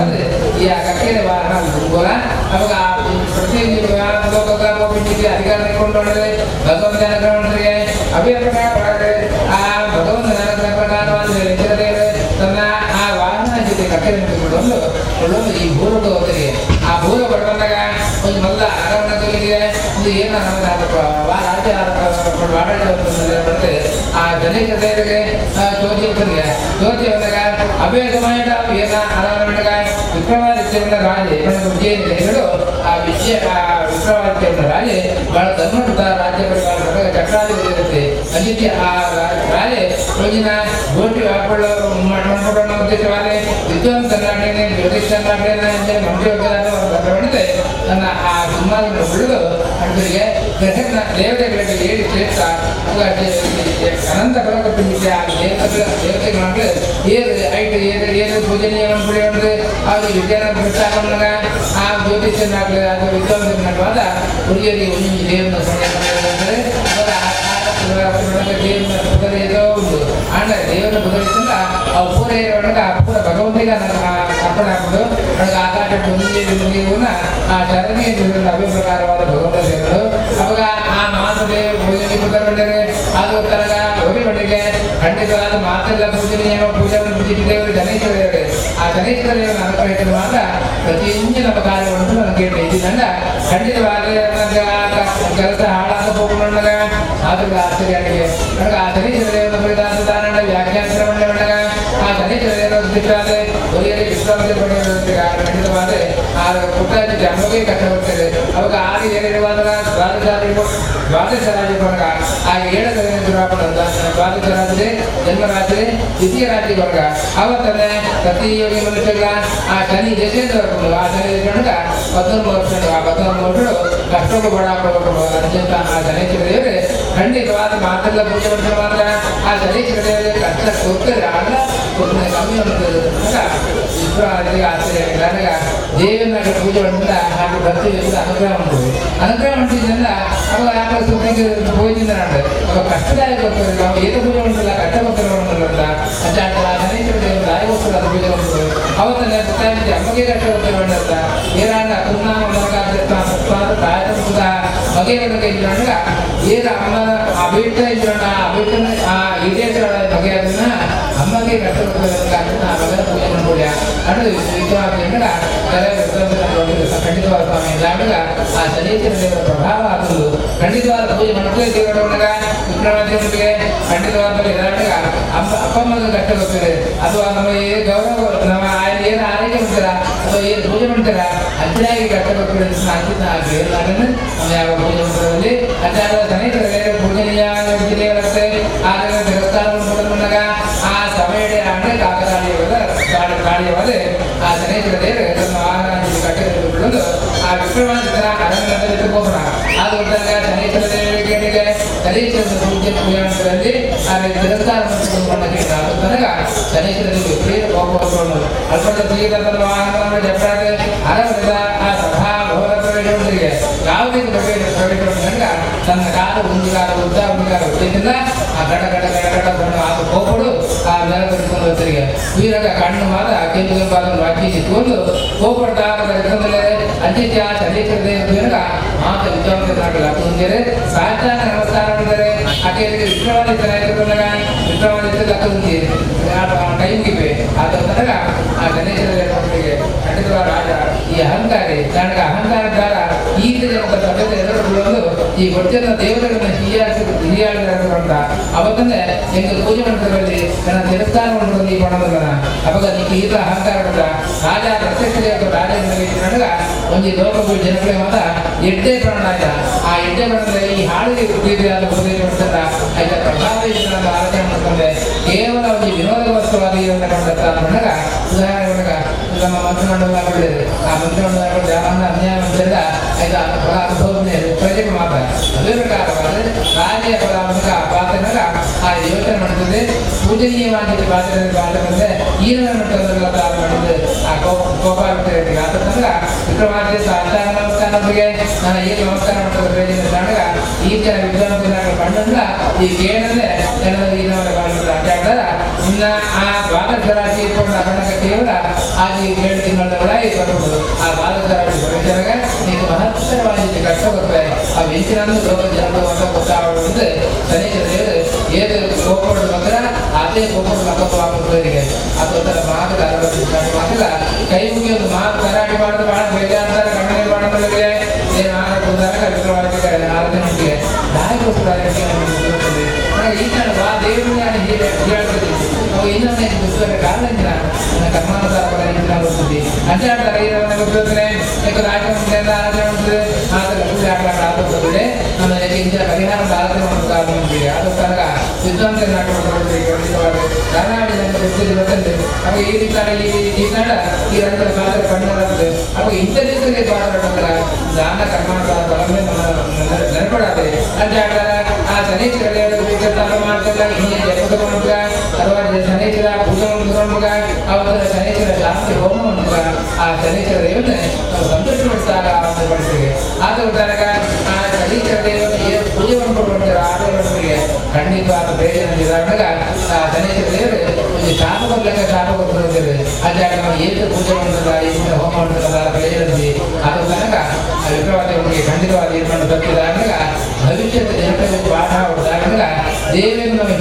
S1: ಈ ಆ ಕಕ್ಕೆದ ವಾಹನ ದುಂಗೋಲ. ಅವಾಗ ಆ ಪ್ರತಿಯೊಂದು ಅಧಿಕಾರ ಕೊಂಡೊಂಡ್ರೆ ಭಗವಂತನ ಅನುಗ್ರಹ ಮಾಡಿದ್ರೆ ಅವೇ ಪ್ರಕಾರ ಆ ಭಗವಂತನ ಅನುಗ್ರಹ ಪ್ರಕಾರವಾದ ದೇವರು ತನ್ನ ಆ ವಾಹನ ಜೊತೆ ಕಕ್ಕೆ ಕೊಳ್ಳೊಂದು ಕೊಳ್ಳೊಂದು ಈ ಭೂಲೋಕ ಹೋಗ್ತದೆ. ಆ ಭೂಲೋಕ ಬಂದಾಗ ಒಂದು ಮೊದಲ ಅರವಣೆಗೆ ಒಂದು ಏನು ರಾಜ್ಯ ಬರ್ತದೆ. ಆ ಗಣೇಶ ದೇವರಿಗೆ ಚೋತಿ ಹೋಗ್ತದೆ. ಚೋತಿ ಬಂದಾಗ ಅವೇ ಸಮಯ ಏನ ಅರವಣೆಗ ವಿಕ್ರಮಾದಿತ್ಯನ ರಾಜೆ ವಿಜಯ ಆ ವಿಜಯ ಆ ವಿಕ್ರಮಾದಿತ್ಯನ ರಾಜೆ ಬಹಳ ಧರ್ಮಕೃತ ರಾಜ್ಯ ಪರಿಪಾಲನೆ ಚಕ್ರಾಧಿಪತಿ ಇರುತ್ತೆ. ಅದಕ್ಕೆ ಆ ರಾಜೆ ಒಂದಿನ ಗೋಟಿ ಹಾಕೊಳ್ಳೋ ಮಾಡ್ಕೊಳ್ಳೋ ಉದ್ದೇಶವಾದ ವಿದ್ವಾಂಸನಾಗೇನೆ ಜ್ಯೋತಿಷ್ಯನಾಗೇನೆ ಮಂತ್ರಿ ಹೋಗ್ತಾರೆ ನನ್ನ ಆ ಸುಮಾರು ಉಳಿದು ಅಡುಗೆ ಗ್ರಹನ ದೇವತೆಗಳಿಗೆ ಏಳಿ ಶ್ರೇಷ್ಠ ಅನಂತ ಫಲಕ ಪಿಂಡಿಕೆ ಆ ದೇವತೆಗಳ ದೇವತೆಗಳಂದ್ರೆ ಏರು ಐಟು ಏರು ಏರು ಪೂಜನೀಯ ಅಂದ್ರೆ ಅವ್ರು ವಿದ್ಯಾನ ಪ್ರಸ್ತಾಪನಾಗ ಆ ಜ್ಯೋತಿಷ್ಯನಾಗಲಿ ಅಥವಾ ವಿದ್ವಾಂಸನಾಗುವಾಗ ಹುಡುಗಿಯರಿಗೆ ಒಂದೊಂದು ದೇವನ ಅಂದರೆ ದೇವನ ಪುದರಿಯೋ ಉಂಟು. ಆಂಡ ದೇವನ ಪುದರಿಸಿಂದ ಆ ಪೂರ ಒಳಗೆ ಆ ಪೂರ ಭಗವಂತಿಗೆ ಅರ್ಪಣೆ ಹಾಕೋದು ಒಳಗೆ ಆಕಾಶ ಮುಂದೆ ಆ ಶರಣಿ ಅಭಿಪ್ರಕಾರವಾದ ಭಗವಂತ ದೇವರು. ಅವಾಗ ಆ ಮಾತದೇವ ಪೂಜೆ ಪುದರ್ ಬಂದರೆ ಅದು ತನಗ ಹೊರಿ ಬಂಡಿಗೆ ಖಂಡಿತವಾದ ಮಾತೆಲ್ಲ ಪೂಜನೀಯ ಪೂಜೆ ಪೂಜಿಸಿ ದೇವರು ಶನೀಶ್ವರ ದೇವರೇ. ಆ ಶನೀಶ್ವರ ದೇವರ ಅನುಗ್ರಹ ಮಾತ್ರ ಪ್ರತಿಯೊಂದು ನಮ್ಮ ಕಾರ್ಯವನ್ನು ನನಗೆ ಇದ್ದಂಡ ಖಂಡಿತವಾದ ಕೆಲಸ ಹಾಳಾದ ಹೋಗುವಾಗ ಆದ್ರೂ ಆಶ್ಚರ್ಯ ಆಗಿದೆ. ನನಗೆ ಆ ಶನೀಶ್ವರ ದೇವರ ಕುರಿತಾದ ತಾನಂಡ ವ್ಯಾಖ್ಯಾನ ಮಂಡಗ ಆ ಶನೀಶ್ವರ ದೇವರ ಉದ್ದೇಶವಾದ ಒಲಿಯಲ್ಲಿ ವಿಶ್ರಾಂತಿ ಪಡೆಯುವ ಖಂಡಿತವಾದ ಆ ಪುಟ್ಟ ಜನ್ಮಗೆ ಕಷ್ಟ ಬರ್ತದೆ. ಅವಾಗ ಆರು ಏಳಿರುವಾಗ ದ್ವಾದಶ ರಾಜ್ಯ ವರ್ಗ ಆ ಏಳನೇ ದ್ವಾದಶ ರಾತ್ರಿ ಜನ್ಮರಾತ್ರಿ ದ್ವಿತೀಯ ರಾತ್ರಿ ವರ್ಗ ಅವತ್ತನೇ ಪ್ರತಿಯೋಗಿ ಮನುಷ್ಯಗಳ ಆ ಶನಿ ದಶೆಯಿಂದ ಆ ಶನಿ ದಶೆ 19 ವರ್ಷ ಆ 19 ವರ್ಷಗಳು ಕಷ್ಟಗಳು ಬಡ ಅತ್ಯಂತ ಆ ಶನೇಶ್ವರ ದೇವರೇ ಖಂಡಿತವಾದ ಮಾತೆಲ್ಲ ಪೂಜೆ ಮಾಡಿದ್ರೆ ಮಾತ್ರ ಆ ಶನೇಶ್ವರ ದೇವರೇ ಕಷ್ಟ ಕೊಡ್ತಾರೆ ಆಗ ಕಮ್ಮಿ ವಿಶ್ವರಿಗೆ ಆಶ್ಚರ್ಯ ಆಗಿಲ್ಲ. ದೇವನ ಪೂಜೆ ಮಾಡಿದ ಹಾಗೆ ಭಕ್ತಿ ಅನುಗ್ರಹ ಉಂಟು. ಅನುಗ್ರಹ ಮಾಡಿದ್ರಿಂದ ಅವಾಗ ಯಾಕೆ ಸುಮ್ಮನೆ ಪೂಜೆಯಿಂದ ಅವಾಗ ಕಷ್ಟದಾಯಕ ಹೋಗ್ತದೆ. ನಾವು ಏನು ಪೂಜೆ ಉಂಟಲ್ಲ ಕಷ್ಟ ಭಕ್ತರು ಅಂತ ಆ ಶನೇಶ್ವರ ದೇವರ ದಾಯಗೋಸ್ಕರ ಅದು ಪೂಜೆ ಉಂಟು. ಅವತ್ತನೇ ಪುಟ್ಟ ಅಮ್ಮಗೆ ಕಷ್ಟ ಹೋಗ್ತಾರೆ ಅಂತ ಏನಾಗ ಬಗೆ ಇದ್ರೊಳಗ ಏನ ಅಮ್ಮನ ಅಭಿಷ್ಟ ಇದ್ರಣ ಅಭಿಷ್ಟನ ಆ ಈಡೇರಿದ ಬಗೆ ಅದನ್ನ ಅಮ್ಮಗೆ ಕಷ್ಟ ಹೋಗ್ತದೆ ಆ ಮಗನ ಪೂಜೆ ಮಾಡ್ಕೊಳ್ಳಿ ಅನ್ನೋದು ವಿಶ್ವಾಸದಿಂದ ಖಂಡಿತವಾದ ಸ್ವಾಮಿ ಇದ್ದಾಗ ಆ ಶನೀಶ್ವರ ದೇವರ ಪ್ರಭಾವ ಆಗುವುದು. ಖಂಡಿತವಾದ ಪೂಜೆ ಮಾಡ್ತೇ ದೇವರೊಳಗ ವಿಕ್ರಮಾದಿತ್ಯನಿಗೆ ಖಂಡಿತವಾದ ಇದ್ರಾಗ ಅಪ್ಪ ಅಮ್ಮಗೆ ಕಷ್ಟ ಗೊತ್ತಿದೆ ಅಥವಾ ನಮ್ಮ ಏನು ಗೌರವ ನಮ್ಮ ಏನು ಆರೈಕೆ ಮಾಡ್ತಾರ ಅಥವಾ ಏನು ಪೂಜೆ ಮಾಡ್ತಾರ ಅಜ್ಜಾಗಿ ಕಷ್ಟ ಗೊತ್ತಿದೆ ಅಜ್ಜಿನ ಅದನ್ನು ನಮ್ಮ ಯಾವ ಪೂಜೆ ಮಂತ್ರದಲ್ಲಿ ಅಜ್ಜಾದ ಶನೀಶ್ವರ ದೇವರ ಪೂಜನೀಯ ದೇವರತ್ತೆ ಆಗ ತಿರಸ್ಕಾರ ಬಂದಾಗ ಆ ಸಮಯ ಅಂದರೆ ಕಾಕತಾಳೀಯವಾದ ಕಾಳಿಯವಾದ ಆ ಶನೀಶ್ವರ ದೇವರು ತನ್ನ ವಾಹನ ಕಟ್ಟಿಕೊಂಡು ಆ ವಿಕ್ರಮಾದಿತ್ಯನ ಅರಣ್ಯದಲ್ಲಿ ಹೋಗೋಣ ಅದು ಬಂದಾಗ ಶನೀಶ್ವರ ದೇವರಿಗೆ ಶನೀಶ್ವರನ ಪೂಜೆ ಪೂಜಾಂತರಲ್ಲಿ ಆ ತಿರಸ್ಕಾರ ತನಕ ಶನೀಶ್ವರನಿಗೆ ವಿಪರೀತ ಕೋಪವನ್ನು ಅಲ್ಪ ತನ್ನ ವಾಹನವನ್ನು ಜಪ್ಪಾದ ಅರವರದ ಆ ಸಭಾ ಭವನ ಪ್ರವೇಶಗಳಿಗೆ ಯಾವುದೇ ಪ್ರವೇಶ ಪ್ರವೇಶ ತನ್ನ ಕಾಲು ಒಂದು ಕಾಲು ಉದ್ದ ಒಂದು ಕಾಲು ಉದ್ದದಿಂದ ಆ ಗಡ ಗಡ ಗಡ ಗಡ ಬಣ್ಣ ಆದ ಕೋಪಡು ಆ ನೆಲದಲ್ಲಿ ಹೋಗ್ತರಿಗೆ ವೀರಗ ಕಣ್ಣು ಮಾತ್ರ ಕೆಂಪು ಕೆಂಪಾದ ಅಕ್ಕಿ ಸಿಕ್ಕೊಂಡು ಕೋಪಡ್ತಾ ಅಜ್ಜಿತ್ಯ ಶನೀಶ್ವರ ದೇವರ ಮಾತ ವಿದ್ವಾಂಸರಾಗಲ್ಲ ಮುಂದೆ ಸಾಷ್ಟಾಂಗ ನಮಸ್ಕಾರ ಮಾಡಿದರೆ ಆಕೆಯಲ್ಲಿ ವಿಕ್ರಮಾದಿತ್ಯನ ಬಂದಾಗ ವಿಕ್ರಮಾದಿತ್ಯ ಲಕ್ಕುಂದಿ ಆ ಟೈಮ್ಗೆ ಆದ ತನಕ ಆ ಶನೀಶ್ವರ ದೇವರಿಗೆ ಖಂಡಿತವಾದ ರಾಜ ಈ ಅಹಂಕಾರಿ ತನಕ ಅಹಂಕಾರ ದ್ವಾರ ಈ ಪದ್ಧತಿ ಎಲ್ಲರೂ ಈ ಗೊತ್ತಿನ ದೇವರುಗಳನ್ನ ಹೀಯಾಳಿಸಿದಂತ ಅವತ್ತಂದ್ರೆ ಹೆಂಗೆ ಪೂಜೆ ಮಾಡ್ತಾರೆ ನನ್ನ ತಿರಸ್ಕಾರ ಮಾಡ್ಕೊಂಡು ಈ ಮಾಡೋದಲ್ಲ ಅವಾಗ ನಿಮಗೆ ಈತ ಅಹಂಕಾರ ರಾಜ ಪ್ರತ್ಯಕ್ಷ ದೇವತೆ ರಾಜ ಒಂದು ಲೋಕಗಳು ಜನಗಳಿಗೆ ಮಾತ್ರ ಎಡ್ಡೆ ಪ್ರಾಣ ಆಯ್ತ ಆ ಎಡ್ಡೆ ಪ್ರಾಣದ ಈ ಹಾಡಿಗೆ ರೀತಿಯಾದ ಉಪದೇಶ ಮಾಡ್ತಾರ ಆಯ್ತಾ ಪ್ರಭಾವ ಆಲೋಚನೆ ಮಾಡ್ಕೊಂಡ್ರೆ ಕೇವಲ ಒಂದು ವಿನೋದ ವಸ್ತುವಾಗಿ ಕಂಡ ಉದಾಹರಣೆ ನಮ್ಮ ಮಂತ್ರಿಮಂಡಲ ಆ ಮಂತ್ರಿಮಂಡಲ ಯಾರನ್ನ ಅನ್ಯಾಯ ಮಂತ್ರಿಲ್ಲ ಆಯ್ತಾ ಫಲ ಅನುಭವನೆ ಪ್ರಜೆಗೆ ಮಾತ್ರ ಅದೇ ಪ್ರಕಾರವಾದರೆ ರಾಜ್ಯ ಫಲ ಆ ಪಾತ್ರನಾಗ ಆ ಯೋಚನೆ ಮಾಡ್ತದೆ ಪೂಜನೀಯವಾಗಿದ್ದ ಪಾತ್ರ ಪಾತ್ರ ಬಂದರೆ ಈನ ಮಾಡಿದ್ರೆ ಆ ಕೋಪ ಆಗುತ್ತೆ. ಆತ ತನಕ ವಿಕ್ರಮಾದಿತ್ಯ ಸಾಷ್ಟಾಂಗ ನಮಸ್ಕಾರ ನಮಗೆ ನಾನು ಏನು ನಮಸ್ಕಾರ ಮಾಡ್ತಾರೆ ಪ್ರಯೋಜನ ಈ ಜನ ವಿದ್ವಾಂಸನಾಗ ಬಣ್ಣಂದ ಈ ಕೇಳದೆ ಜನದ ಇನ್ನವರ ಬಾಳ್ತಾರೆ. ಇನ್ನ ಆ ದ್ವಾದಶ ರಾಶಿ ಇಟ್ಕೊಂಡು ಅಗಣಕ ಕೇವಲ ಆಗಿ 7 ತಿಂಗಳ ಒಳಗೆ ಬರಬಹುದು. ಆ ದ್ವಾದಶ ರಾಶಿ ಭವಿಷ್ಯದಾಗ ನೀನು ಮಹತ್ತರವಾಗಿ ಕಷ್ಟ ಬರ್ತಾರೆ. ಆ ವೆಂಚಿನನ್ನು ಲೋಕ ಜನರು ಅಂತ ಗೊತ್ತಾಗುವುದು. ಶನೇಶ್ವರ ದೇವರು ಏದು ಕೋಪಡು ಮಾತ್ರ ಅದೇ ಕೋಪಡು ಮಕ್ಕಳು ಅದೊಂಥರ ಮಾತು ಮಾತಿಲ್ಲ. ಕೈ ಮುಗಿಯೋದು ಮಾತು ಕರಾಟಿ ಮಾಡೋದು ಬಹಳ ಬೇಜಾರ ಕಣ್ಣೀರು ಮಾಡೋದ್ರಿಗೆ ಏನು ಆಹಾರ ಆರಾಧನೆ ಉಂಟಿಗೆ ದಾರಿಗೋಸ್ಕರ ಈ ಬಾ ದೇವರು ಹೇಳ್ತದೆ. ಅವು ಇನ್ನೊಂದೇ ಪುಸ್ತಕ ಕಾರಣ ನನ್ನ ಕರ್ಮಾನುಸಾರ ಬರ್ತದೆ ಅಂತ ಹೇಳ್ತಾರೆ. ಗೊತ್ತಿರ್ತದೆ ಯಾಕಂದ್ರೆ ಆಚರಣೆ ಆರಾಧನೆ ಮಾಡ್ತದೆ. ಆದರೆ ಆದ್ರೆ ನಮ್ಮ ಇಂಥ ಪರಿಹಾರ ಆರಾಧನೆ ಮಾಡೋದು ಆದ ತನಕ ವಿದ್ವಾಂಸ ಕರ್ನಾಟಕ ಅವಾಗ ಈ ರೀತಿ ಈ ನಾಡ ಈ ರಂಗದ ಮಾತ್ರ ಕಣ್ಣಾಗುತ್ತೆ. ಅವಾಗ ಇಂಥ ದಿವಸಕ್ಕೆ ಬಾಳ ದಾನ ಕರ್ಮಾನುಸಾರ ಬಲಮೇ ನೆನಪಡಾದೆ ಅಂತ ಹೇಳ್ತಾರೆ. ಆ ಶನೇಶ್ವರ ಮಾಡ್ತಿಲ್ಲ ಹಿಂಗೆ ಜಪ ಅಥವಾ ಶನೇಶ್ವರ ಪೂಜೆ ಮಾಡ್ಕೊಂಡ್ಮಗ ಅವರ ಶನೇಶ್ವರ ಶಾಂತಿ ಹೋಮ ಮಾಡ್ಮಗ ಆ ಶನೇಶ್ವರ ದೇವನ ನಾವು ಸಂತೋಷ ಪಡಿಸ್ತಾರ ಅಂತ ಪಡಿಸ್ತೀವಿ. ಆದ ತನಕ ಆ ಶನೇಶ್ವರ ದೇವನ ಏನು ಪೂಜೆ ಮಾಡ್ಕೊಂಡು ಬರ್ತಾರೆ ಆ ದೇವರಿಗೆ ಖಂಡಿತವಾದ ಪ್ರಯೋಜನ ಇದ್ದಾಗ ಆ ಶನೇಶ್ವರ ದೇವರು ಒಂದು ಶಾಪ ಕೊಡ್ಲಿಕ್ಕೆ ಶಾಪ ಕೊಟ್ಟಿರ್ತೀವಿ. ಅದೇ ನಾವು ಏನು ಪೂಜೆ ಮಾಡ್ತದ ಏನು ಹೋಮ ಮಾಡ್ತದ ಪ್ರಯೋಜನ ಆದ ತನಕ ಆ ವಿಕ್ರಮಾದಿತ್ಯನಿಗೆ ಖಂಡಿತವಾದ ಏನು ಮಾಡಿ ತಪ್ಪಿದಾಗ ಭವಿಷ್ಯದ ಜನರಿಗೆ ಪಾಠ ಹೊಡೆದಾಗ ದೇವಿಯನ್ನು ನಮಗೆ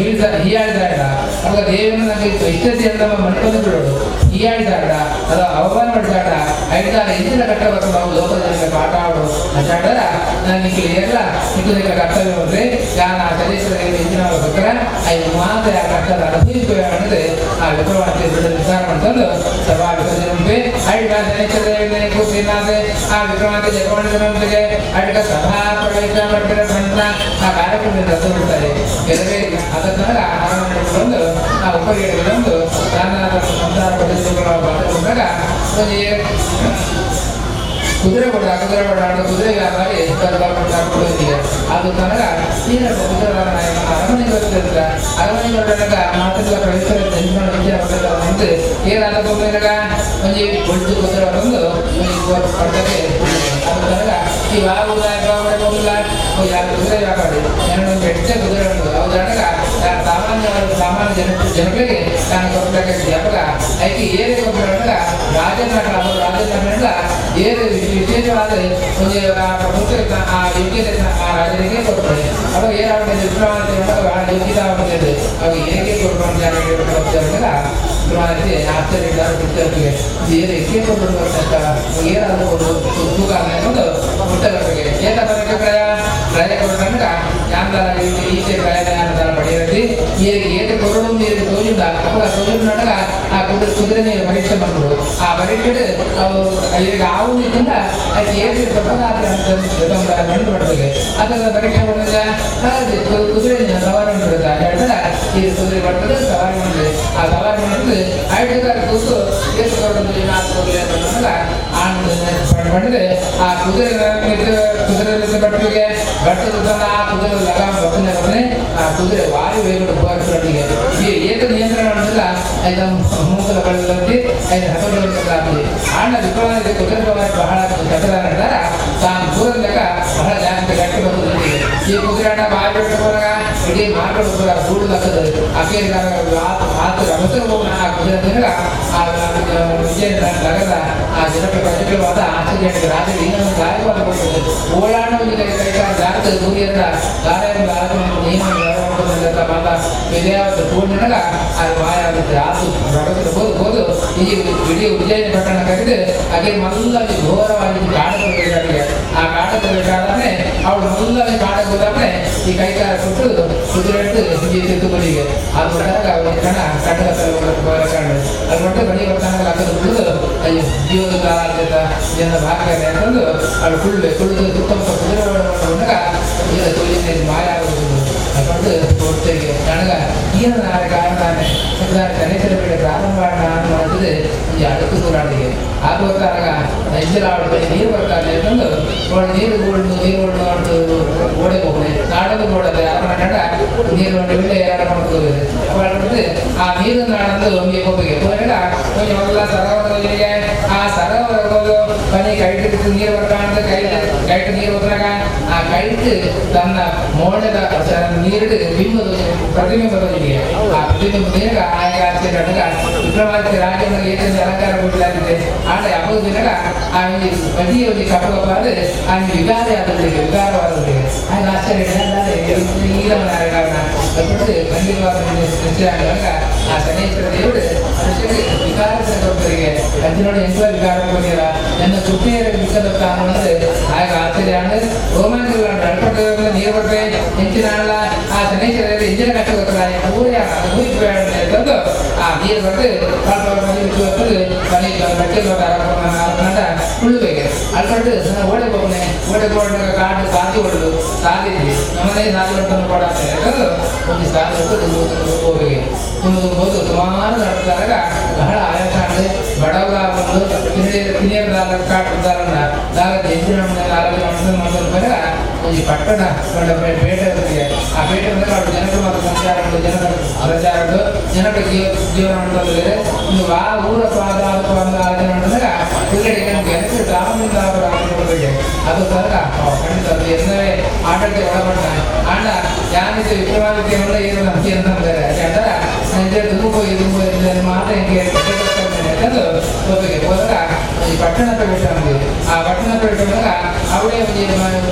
S1: ಹೀಯಾಳಿದಾಗ ಅವಾಗ ದೇವಿಯನ್ನು ನಮಗೆ ಇಷ್ಟತೆ ನಮ್ಮ ಮಣ್ಕೊಂಡು ಬಿಡೋದು ಹೀಯಾಳಿದಾಗ ಅದು ಅವಮಾನ ಮಾಡಿದಾಗ ಐದಾರ ಇಂದಿನ ಕಟ್ಟಬೇಕು ನಾವು ಲೋಕದ ಜನರಿಗೆ ಪಾಠ ಆಡು ಅಂತಾಡ್ರ ನಾನು ನಿಮಗೆ ಎಲ್ಲ ನಿಮಗೆ ಕರ್ತವ್ಯ ಹೋದ್ರೆ ನಾನು ಆ ಶನೇಶ್ವರ ಇಂದಿನ ಬರ್ತಾರೆ ಐದು ಮಾತ್ರ ಆ ಕಷ್ಟದ ಅನುಭವಿಸುವೆ ಅನ್ನೋದು ಆ ವಿಕ್ರಮಾದಿತ್ಯ ಬಿಡ ನಿರ್ಧಾರ ಮಾಡ್ಕೊಂಡು ಸಭಾ ವಿಸರ್ಜನೆ ಐದು ಶನೇಶ್ವರ ಕೂತಿನಾದೆ ಆ ವಿಕ್ರಮಾದಿತ್ಯ ಜಪಮಾಡಿದ ಅಡ್ಡ ಸಭಾ ಪ್ರವೇಶ ಮಾಡ್ತಾರೆ. ಬಣ್ಣ ಆ ಕಾರ್ಯಕ್ರಮದಿಂದ ರದ್ದು ಬಿಡ್ತಾರೆ. ಕೆಲವೇ ಅದನ್ನ ಆಹಾರ ಮಾಡಿಕೊಂಡು ಆ ಉಪಯೋಗ ಬಂದು ದಾನ ಸಂಸಾರ ಪದ್ಧತಿಗಳ ಬಂದಾಗ ಒಂದು ಕುದುರೆ ಕೊಡ ಕುದುರೆ ಕೊಡಾಡು ಕುದುರೆ ವ್ಯಾಪಾರಿ ಕೊಡೋದಿದೆ. ಅದು ತನಕ ಏನಪ್ಪ ಕುದುರೆ ಅರಮನೆಗೆ ಬರ್ತಿರ್ತ ಅರಮನೆಗೆ ಹೊರಟಾಗ ಮಾತಾಡುವ ಪ್ರವೇಶ ಅಂದ್ರೆ ಏನಾದ ಬಂದಾಗ ಒಂಜಿ ಒಳ್ಳೆ ಕುದುರೆ ಬಂದು ಪಡ್ತಾರೆ. ಅದು ತನಕ ಈ ವಾಗುಲ್ಲ ಹೋಗಿಲ್ಲ ಯಾರು ಕುದುರೆ ವ್ಯಾಪಾರಿ ಏನೊಂದು ಎಷ್ಟೇ ಕುದುರೆ ಉಂಟು ಹೌದಾಗ ಸಾಮಾನ್ಯ ಸಾಮಾನ್ಯ ಜನಗಳಿಗೆ ನಾನು ಕೊಟ್ಟಾಗ ವ್ಯಾಪಕ ಐತಿ ಏನೇ ಕೊಟ್ಟಾಗ ರಾಜನ ರಾಜನ ಏನು ವಿಶೇಷವಾದ ಒಂದು ಪ್ರಮುಖ ಆ ಯೋಗ್ಯತೆ ಆ ರಾಜನಿಗೆ ಕೊಡ್ತಾರೆ. ಅವಾಗ ಏನಾಗುತ್ತೆ ವಿಕ್ರಮಾದಿತ್ಯ ಬಹಳ ಯೋಗ್ಯತೆ ಆಗುತ್ತದೆ. ಅವಾಗ ಏಕೆ ಕೊಡ್ಕೊಂಡು ವಿಕ್ರಮಾದಿತ್ಯ ಆಶ್ಚರ್ಯ ಏನು ಏಕೆ ಕೊಟ್ಟು ಅಂತ ಏನಾದರೂ ತೂಕ ಅನ್ನೋದು ಮುಟ್ಟಗಳಿಗೆ ಏತ ಬರಕ್ಕೆ ಪ್ರಯ ಪ್ರಯ ಕೊಟ್ಟಂಗ ಯಾಂತರ ಈಚೆ ಪ್ರಯಾಣ ಪಡೆಯಲಿ ಏರಿಗೆ ಏತ ಕೊರಡು ನೀರು ತೋಜಿದ ಅವಾಗ ತೋಜಿನಾಗ ಆ ಕುದುರೆ ಕುದುರೆ ನೀರು ಪರೀಕ್ಷೆ ಬಂದರು. ಆ ಪರೀಕ್ಷೆ ಅವು ಈಗ ಆವು ನೀರಿಂದ ಅದಕ್ಕೆ ಏರಿ ಬಂದು ಮಾಡ್ಬೇಕು. ಅದರ ಪರೀಕ್ಷೆ ಮಾಡಿದ್ರೆ ಕುದುರೆ ಸವಾರಿ ಮಾಡಿರುತ್ತೆ. ಹೇಳ್ತಾರೆ ಈ ಕುದುರೆ ಬರ್ತದೆ ಸವಾರಿ ಮಾಡಿದೆ ಆ ಸವಾರಿ ಮಾಡಿದ್ರೆ ಐದು ಕೂತು ಎಷ್ಟು ಕೊರಡು ನಾಲ್ಕು ಮಾಡಿದ್ರೆ ಆ ಕುದುರೆ ಕುದುರೆ ಬಟ್ಟಿಗೆ ಬಟ್ಟೆ ಆ ಕುದುರೆ ಲಗಾಮ ಬರ್ತನೆ ಬರ್ತನೆ ಆ ಕುದುರೆ ವಾಯು ವೇಗಡು ಹೋಗಿ ಈ ಏಕ ನಿಯಂತ್ರಣ ಮಾಡಿಲ್ಲ ಐದು ಮೂಕಲ ಬಳ್ಳಂತಿ ಐದು ಹಸರು ಆಣ ವಿಕ್ರಮಾದಿತ್ಯ ಕುದುರೆ ಬಹಳ ಚತುರ ನಡೆದಾರ. ತಾನು ದೂರದ ಲೆಕ್ಕ ಬಹಳ ಜಾಸ್ತಿ ಗಟ್ಟಿ ಬರ್ತದೆ. ಈ ಕುದುರೆ ಹಣ ಬಾಯಿ ಬಿಟ್ಟು ಹೋದಾಗ ಇಡೀ ಮಾರ್ಕೆಟ್ ಹೋದಾಗ ಗೂಡು ಲಕ್ಕದ ಅಕೇರಿ ಆತ ರಮಸರು ಹೋಗೋಣ ಆ ಕುದುರೆ ತಿನ್ನಗ ಆ ವಿಜಯ ನಗರದ ಆ ಜನರ ಪ್ರಜೆಗಳವಾದ ಆಶ್ಚರ್ಯ ರಾತ್ರಿ ಇನ್ನೊಂದು ಗಾಯವಾದ ಬರ್ತದೆ. ಓಡಾಡ ಕೈ ಕೈಕಾರ ಜಾಗದ ದೂರಿಯಿಂದ ಗಾಯ ನಿಯಮ ವಿಜಯವಾದ ಪೂರ್ಣನಾಗ ಅದು ಮಾಯ ಆಗುತ್ತೆ. ಆತು ರಗಸರು ಹೋದು ಹೋದು ಈ ಇಡೀ ಉಜ್ಜಯಿನಿ ಪಟ್ಟಣ ಕರೆದು ಹಾಗೆ ಮಲ್ಲಲ್ಲಿ ಘೋರವಾಗಿ ಕಾಡ ಆ ಕಾಡದ ಅವಳು ಮಲ್ಲಲ್ಲಿ ಕಾಡಕ್ಕೆ ಹೋದಾದ್ರೆ ಈ ಕೈಕಾರ ಕೊಟ್ಟು ಕುದುರೆ ಹಿಡಿದು ತುಮಲಿಗೆ ಅದು ಹೊರಟಾಗ ಅವಳ ಕಣ ಕಣ್ಣು ಅದು ಹೊರಟು ಬಳಿ ಬರ್ತಾನೆ ಹಾಕೋದು ಕುಡಿದು ಅಯ್ಯೋ ಜೀವದ ಕಾಲ ಜನ ಭಾಗ್ಯ ಅಂತಂದು ಅವಳು ಕುಳ್ಳು ಕುಳಿದು ಸುತ್ತಮುತ್ತ ಕುದುರೆ ಬಂದಾಗ ಈಗ ತೊಳಿನ ಮಾಯ ಆಗುವುದು ಪಟ್ಟು ಒಟ್ಟಿಗೆ ನನಗ ಏನು ನಾಳೆ ಕಾರಣ ಶನೇಶ್ವರ ಬೇಡ ಪ್ರಾರಂಭ ಮಾಡಿದ್ರೆ ಒಂದು ಅಡಕು ದೂರಾಡಿಗೆ ಅದು ಬರ್ತಾಗ ನೆಜ್ಜಲ ಆಡ್ತಾರೆ ನೀರು ಬರ್ತಾರೆ ಅಂತಂದು ಅವಳು ನೀರು ಗೋಲ್ಡು ನೀರು ಗೋಲ್ಡು ಅಂತ ಓಡೆ ಹೋಗ್ಲಿ ನಾಡೋದು ಓಡದೆ ಅರಮನೆ ನೀರು ಒಳ್ಳೆ ಏರಾಟ ಮಾಡ್ತದೆ. ಆ ನೀರು ನಾಡಂದು ಒಂದೇ ಕೊಪ್ಪಿಗೆ ಹೋದಾಗ ಒಂಜಿ ಮಲ್ಲ ಸರೋವರ, ಆ ಸರೋವರ ಕೊನೆ ಕೈಟ್ ನೀರು ಬರ್ತಾಂಡ ಕೈಟ್ ಕೈಟ್ ನೀರು ಬರ್ತಾಗ ಆ ಕೈಟ್ ತನ್ನ ಮೋಡದ ನೀರು ಬಿಂಬ ಪ್ರತಿಬಿಂಬ ತೋಜಿಗೆ. ಆ ಪ್ರತಿಬಿಂಬ ನೀರಾಗ ಆಯಕ ಆಚರಣೆ ವಿಕ್ರಮಾದಿತ್ಯ ರಾಜನ ಏತನ ಅಲಂಕಾರ ಕೊಡಲಾಗಿದೆ. ಆಡ ಯಾವಾಗ ದಿನಾಗ ಆ ಒಂಜಿ ಬದಿಯ ಒಂಜಿ ಕಪ್ಪ ಕಪ್ಪಾದ ಆ ವಿಕಾರ ಆದವರಿಗೆ ವಿಕಾರವಾದವರಿಗೆ ಆಗ ಆಶ್ಚರ್ಯ ಈರಮನಾರಾಯಣ ಖಂಡಿತವಾದ ನಿಶ್ಚಯ. ಆ ಶನೇಶ್ವರ ದೇವರು ಮನುಷ್ಯರಿಗೆ ವಿಕಾರ ಕೊಡ್ತರಿಗೆ ಅಜ್ಜನೋಡು ಎಂತ ವಿಕಾರ ಕೊಡ್ತೀರ ಎನ್ನ ಸುಪ್ಪಿಯರ ವಿಕದ ಕಾರಣಂದ್ರೆ ಆಗ ಆಶ್ಚರ್ಯ ಅಂದ್ರೆ ರೋಮಾಂಚ ಅಳ್ಪಟ್ಟ ನೀರು ಬರ್ತವೆ ಹೆಂಚಿನ ಆಳ ಆ ಶನೇಶ್ವರ ದೇವರು ಎಂಜಿನ ಕಷ್ಟ ಗೊತ್ತಲ್ಲ ಊರೇ ತಂದು ಆ ನೀರು ಬರ್ತದೆ ಸ್ವಲ್ಪ ಮನೆ ಬಟ್ಟೆ ಕುಳ್ಳುಬೇಕೆ ಅಳ್ಪಟ್ಟು ಓಡೆ ಹೋಗ್ನೆ ಓಡೆ ಹೋಗ ಕಾಡು ಸಾದಿ ಹೊಡೆದು ಸಾದಿ ನಮ್ಮದೇ ಸಾದಿ ಹೊಟ್ಟನ್ನು ಕೊಡ ಅಂತ ಒಂದು ಸಾದಿ ಹೊಟ್ಟು ಹೋಗ್ಬೇಕು ತುಂಬ ಸುಮಾರು ನಡೆದಾಗ ಬಹಳ ಆಯಾಸ ಆಗಿದೆ. ಬಡವರ ಬಂದು ತಿನಿಯರ ಕಾಟು ದಾರ ಎಂಜಿನ ಆರೋಗ್ಯ ಈ ಪಟ್ಟಣ ಪೇಟೆ ಇರ್ತದೆ. ಆ ಪೇಟೆ ಬಂದಾಗ ಅವ್ರು ಜನರು ಮತ್ತು ಸಂಚಾರಗಳು ಜನರ ಸಂಚಾರಗಳು ಜನರ ಜೀವನ ಮಾಡ್ತಾರೆ. ಒಂದು ಆ ಊರ ಪಾದ ಒಂದು ಆಲೋಚನೆ ಮಾಡಿದಾಗ ಹಿಂಗಡೆ ನಮ್ಗೆ ಎಷ್ಟು ರಾಮನಿಂದ ಕೊಡಬೇಕು ಅದು ಸಹ ಖಂಡಿತ ಅದು ಎಲ್ಲವೇ ಆಡಳಿತ ಒಳಪಟ್ಟ ಆಂಡ ಯಾನಿದ್ದು ವಿಕ್ರಮಾದಿತ್ಯ ಏನು ನಂಬಿಕೆ ಅಂತಂದರೆ ಯಾಕಂದ್ರೆ ನಂಗೆ ತುಂಬ ಇದು ಮಾತ್ರ ಹೆಂಗೆ ಯಾಕಂದ್ರೆ ಒಬ್ಬಗೆ ಹೋದಾಗ ಈ ಪಟ್ಟಣ ಪ್ರವೇಶ ಅಂದಿದೆ. ಆ ಪಟ್ಟಣ ಪ್ರವೇಶ ಬಂದಾಗ ಅವಳೇ ಒಂಜಿ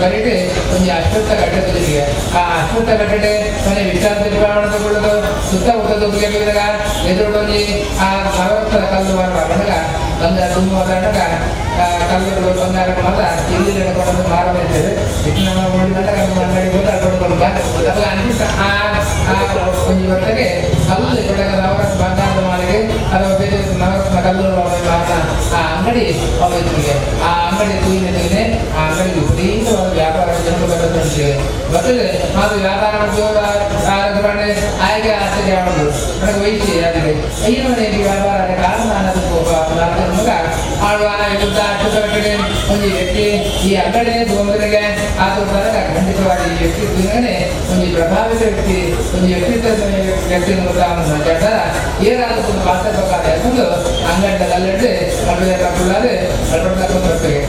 S1: ಬರೀಟು ಒಂಜಿ ಅಶ್ವತ್ಥ ಕಟ್ಟೆ ತುದಿಗೆ. ಆ ಅಶ್ವತ್ಥ ಕಟ್ಟೆ ಮನೆ ವಿಶ್ರಾಂತಿ ತಗೊಳ್ಳೋದು ಸುತ್ತ ಉತ್ತದ ಎದುರುಡೊಂಜಿ ಆ ನವರತ್ನ ಕಲ್ಲು ಬಂದಾಗ ಬಂಗಾರ ತುಂಬ ಮಾತಾಡಾಗ ಕಲ್ಲುಗಳು ಬಂಗಾರ ಮಾತ್ರ ಇಲ್ಲಿ ನಡ್ಕೊಂಡು ಮಾರಬೇಕಿದೆ. ನಮ್ಮ ಅಂಗಡಿ ಹೋದ ಅಡ್ಕೊಂಡು ಅನ್ಬಿಟ್ಟು ಆ ಒಂಜಿ ಹೊತ್ತಿಗೆ ಕಲ್ಲು ಕೊಡಗ ನವರತ್ನ ಬಂಗಾರದ ಮಾಲಿಗೆ ಅಥವಾ ಬೇರೆ ನವರತ್ನ ಕಲ್ಲು ಮಾರನ ಆ ಅಂಗಡಿ ಅವರಿಗೆ ಆ ಅಂಗಡಿ ತೂಯಿನ ತೂಯಿನೆ ಆ ಅಂಗಡಿ ವಿಪರೀತವಾದ ವ್ಯಾಪಾರ ಜನರು ಬರ್ತದೆ ಬರ್ತದೆ ಅದು ವ್ಯಾಪಾರ ಆಯ್ಕೆ ಆಶ್ಚರ್ಯ ಮಾಡೋದು ನನಗೆ ವಯಸ್ಸು ಆಗಿದೆ ಐದು ಮನೆಯಲ್ಲಿ ವ್ಯಾಪಾರ ಕಾರಣ ಅನ್ನೋದು ಮಗ ಆಳುವ ಯುದ್ಧ ಕಟ್ಟಡೆ ಒಂದು ವ್ಯಕ್ತಿ ಈ ಅಂಗಡಿ ತೊಂದರೆಗೆ ಆತ ಖಂಡಿತವಾಗಿ ಈ ವ್ಯಕ್ತಿ ದಿನನೇ ಒಂದು ಪ್ರಭಾವಿತ ವ್ಯಕ್ತಿ ಒಂದು ವ್ಯಕ್ತಿತ್ವ ವ್ಯಕ್ತಿ ಮಾತಾಡ್ತಾರ ಏನಾದರೂ ಒಂದು ಪಾತ್ರ ಯಾಕಂದು ಅಂಗಡಿ ಅಲ್ಲಿಟ್ಟು ಅಲ್ಲಾದೆ ಅಲ್ಪಡ್ಕೊಂಡು ಬರ್ತದೆ.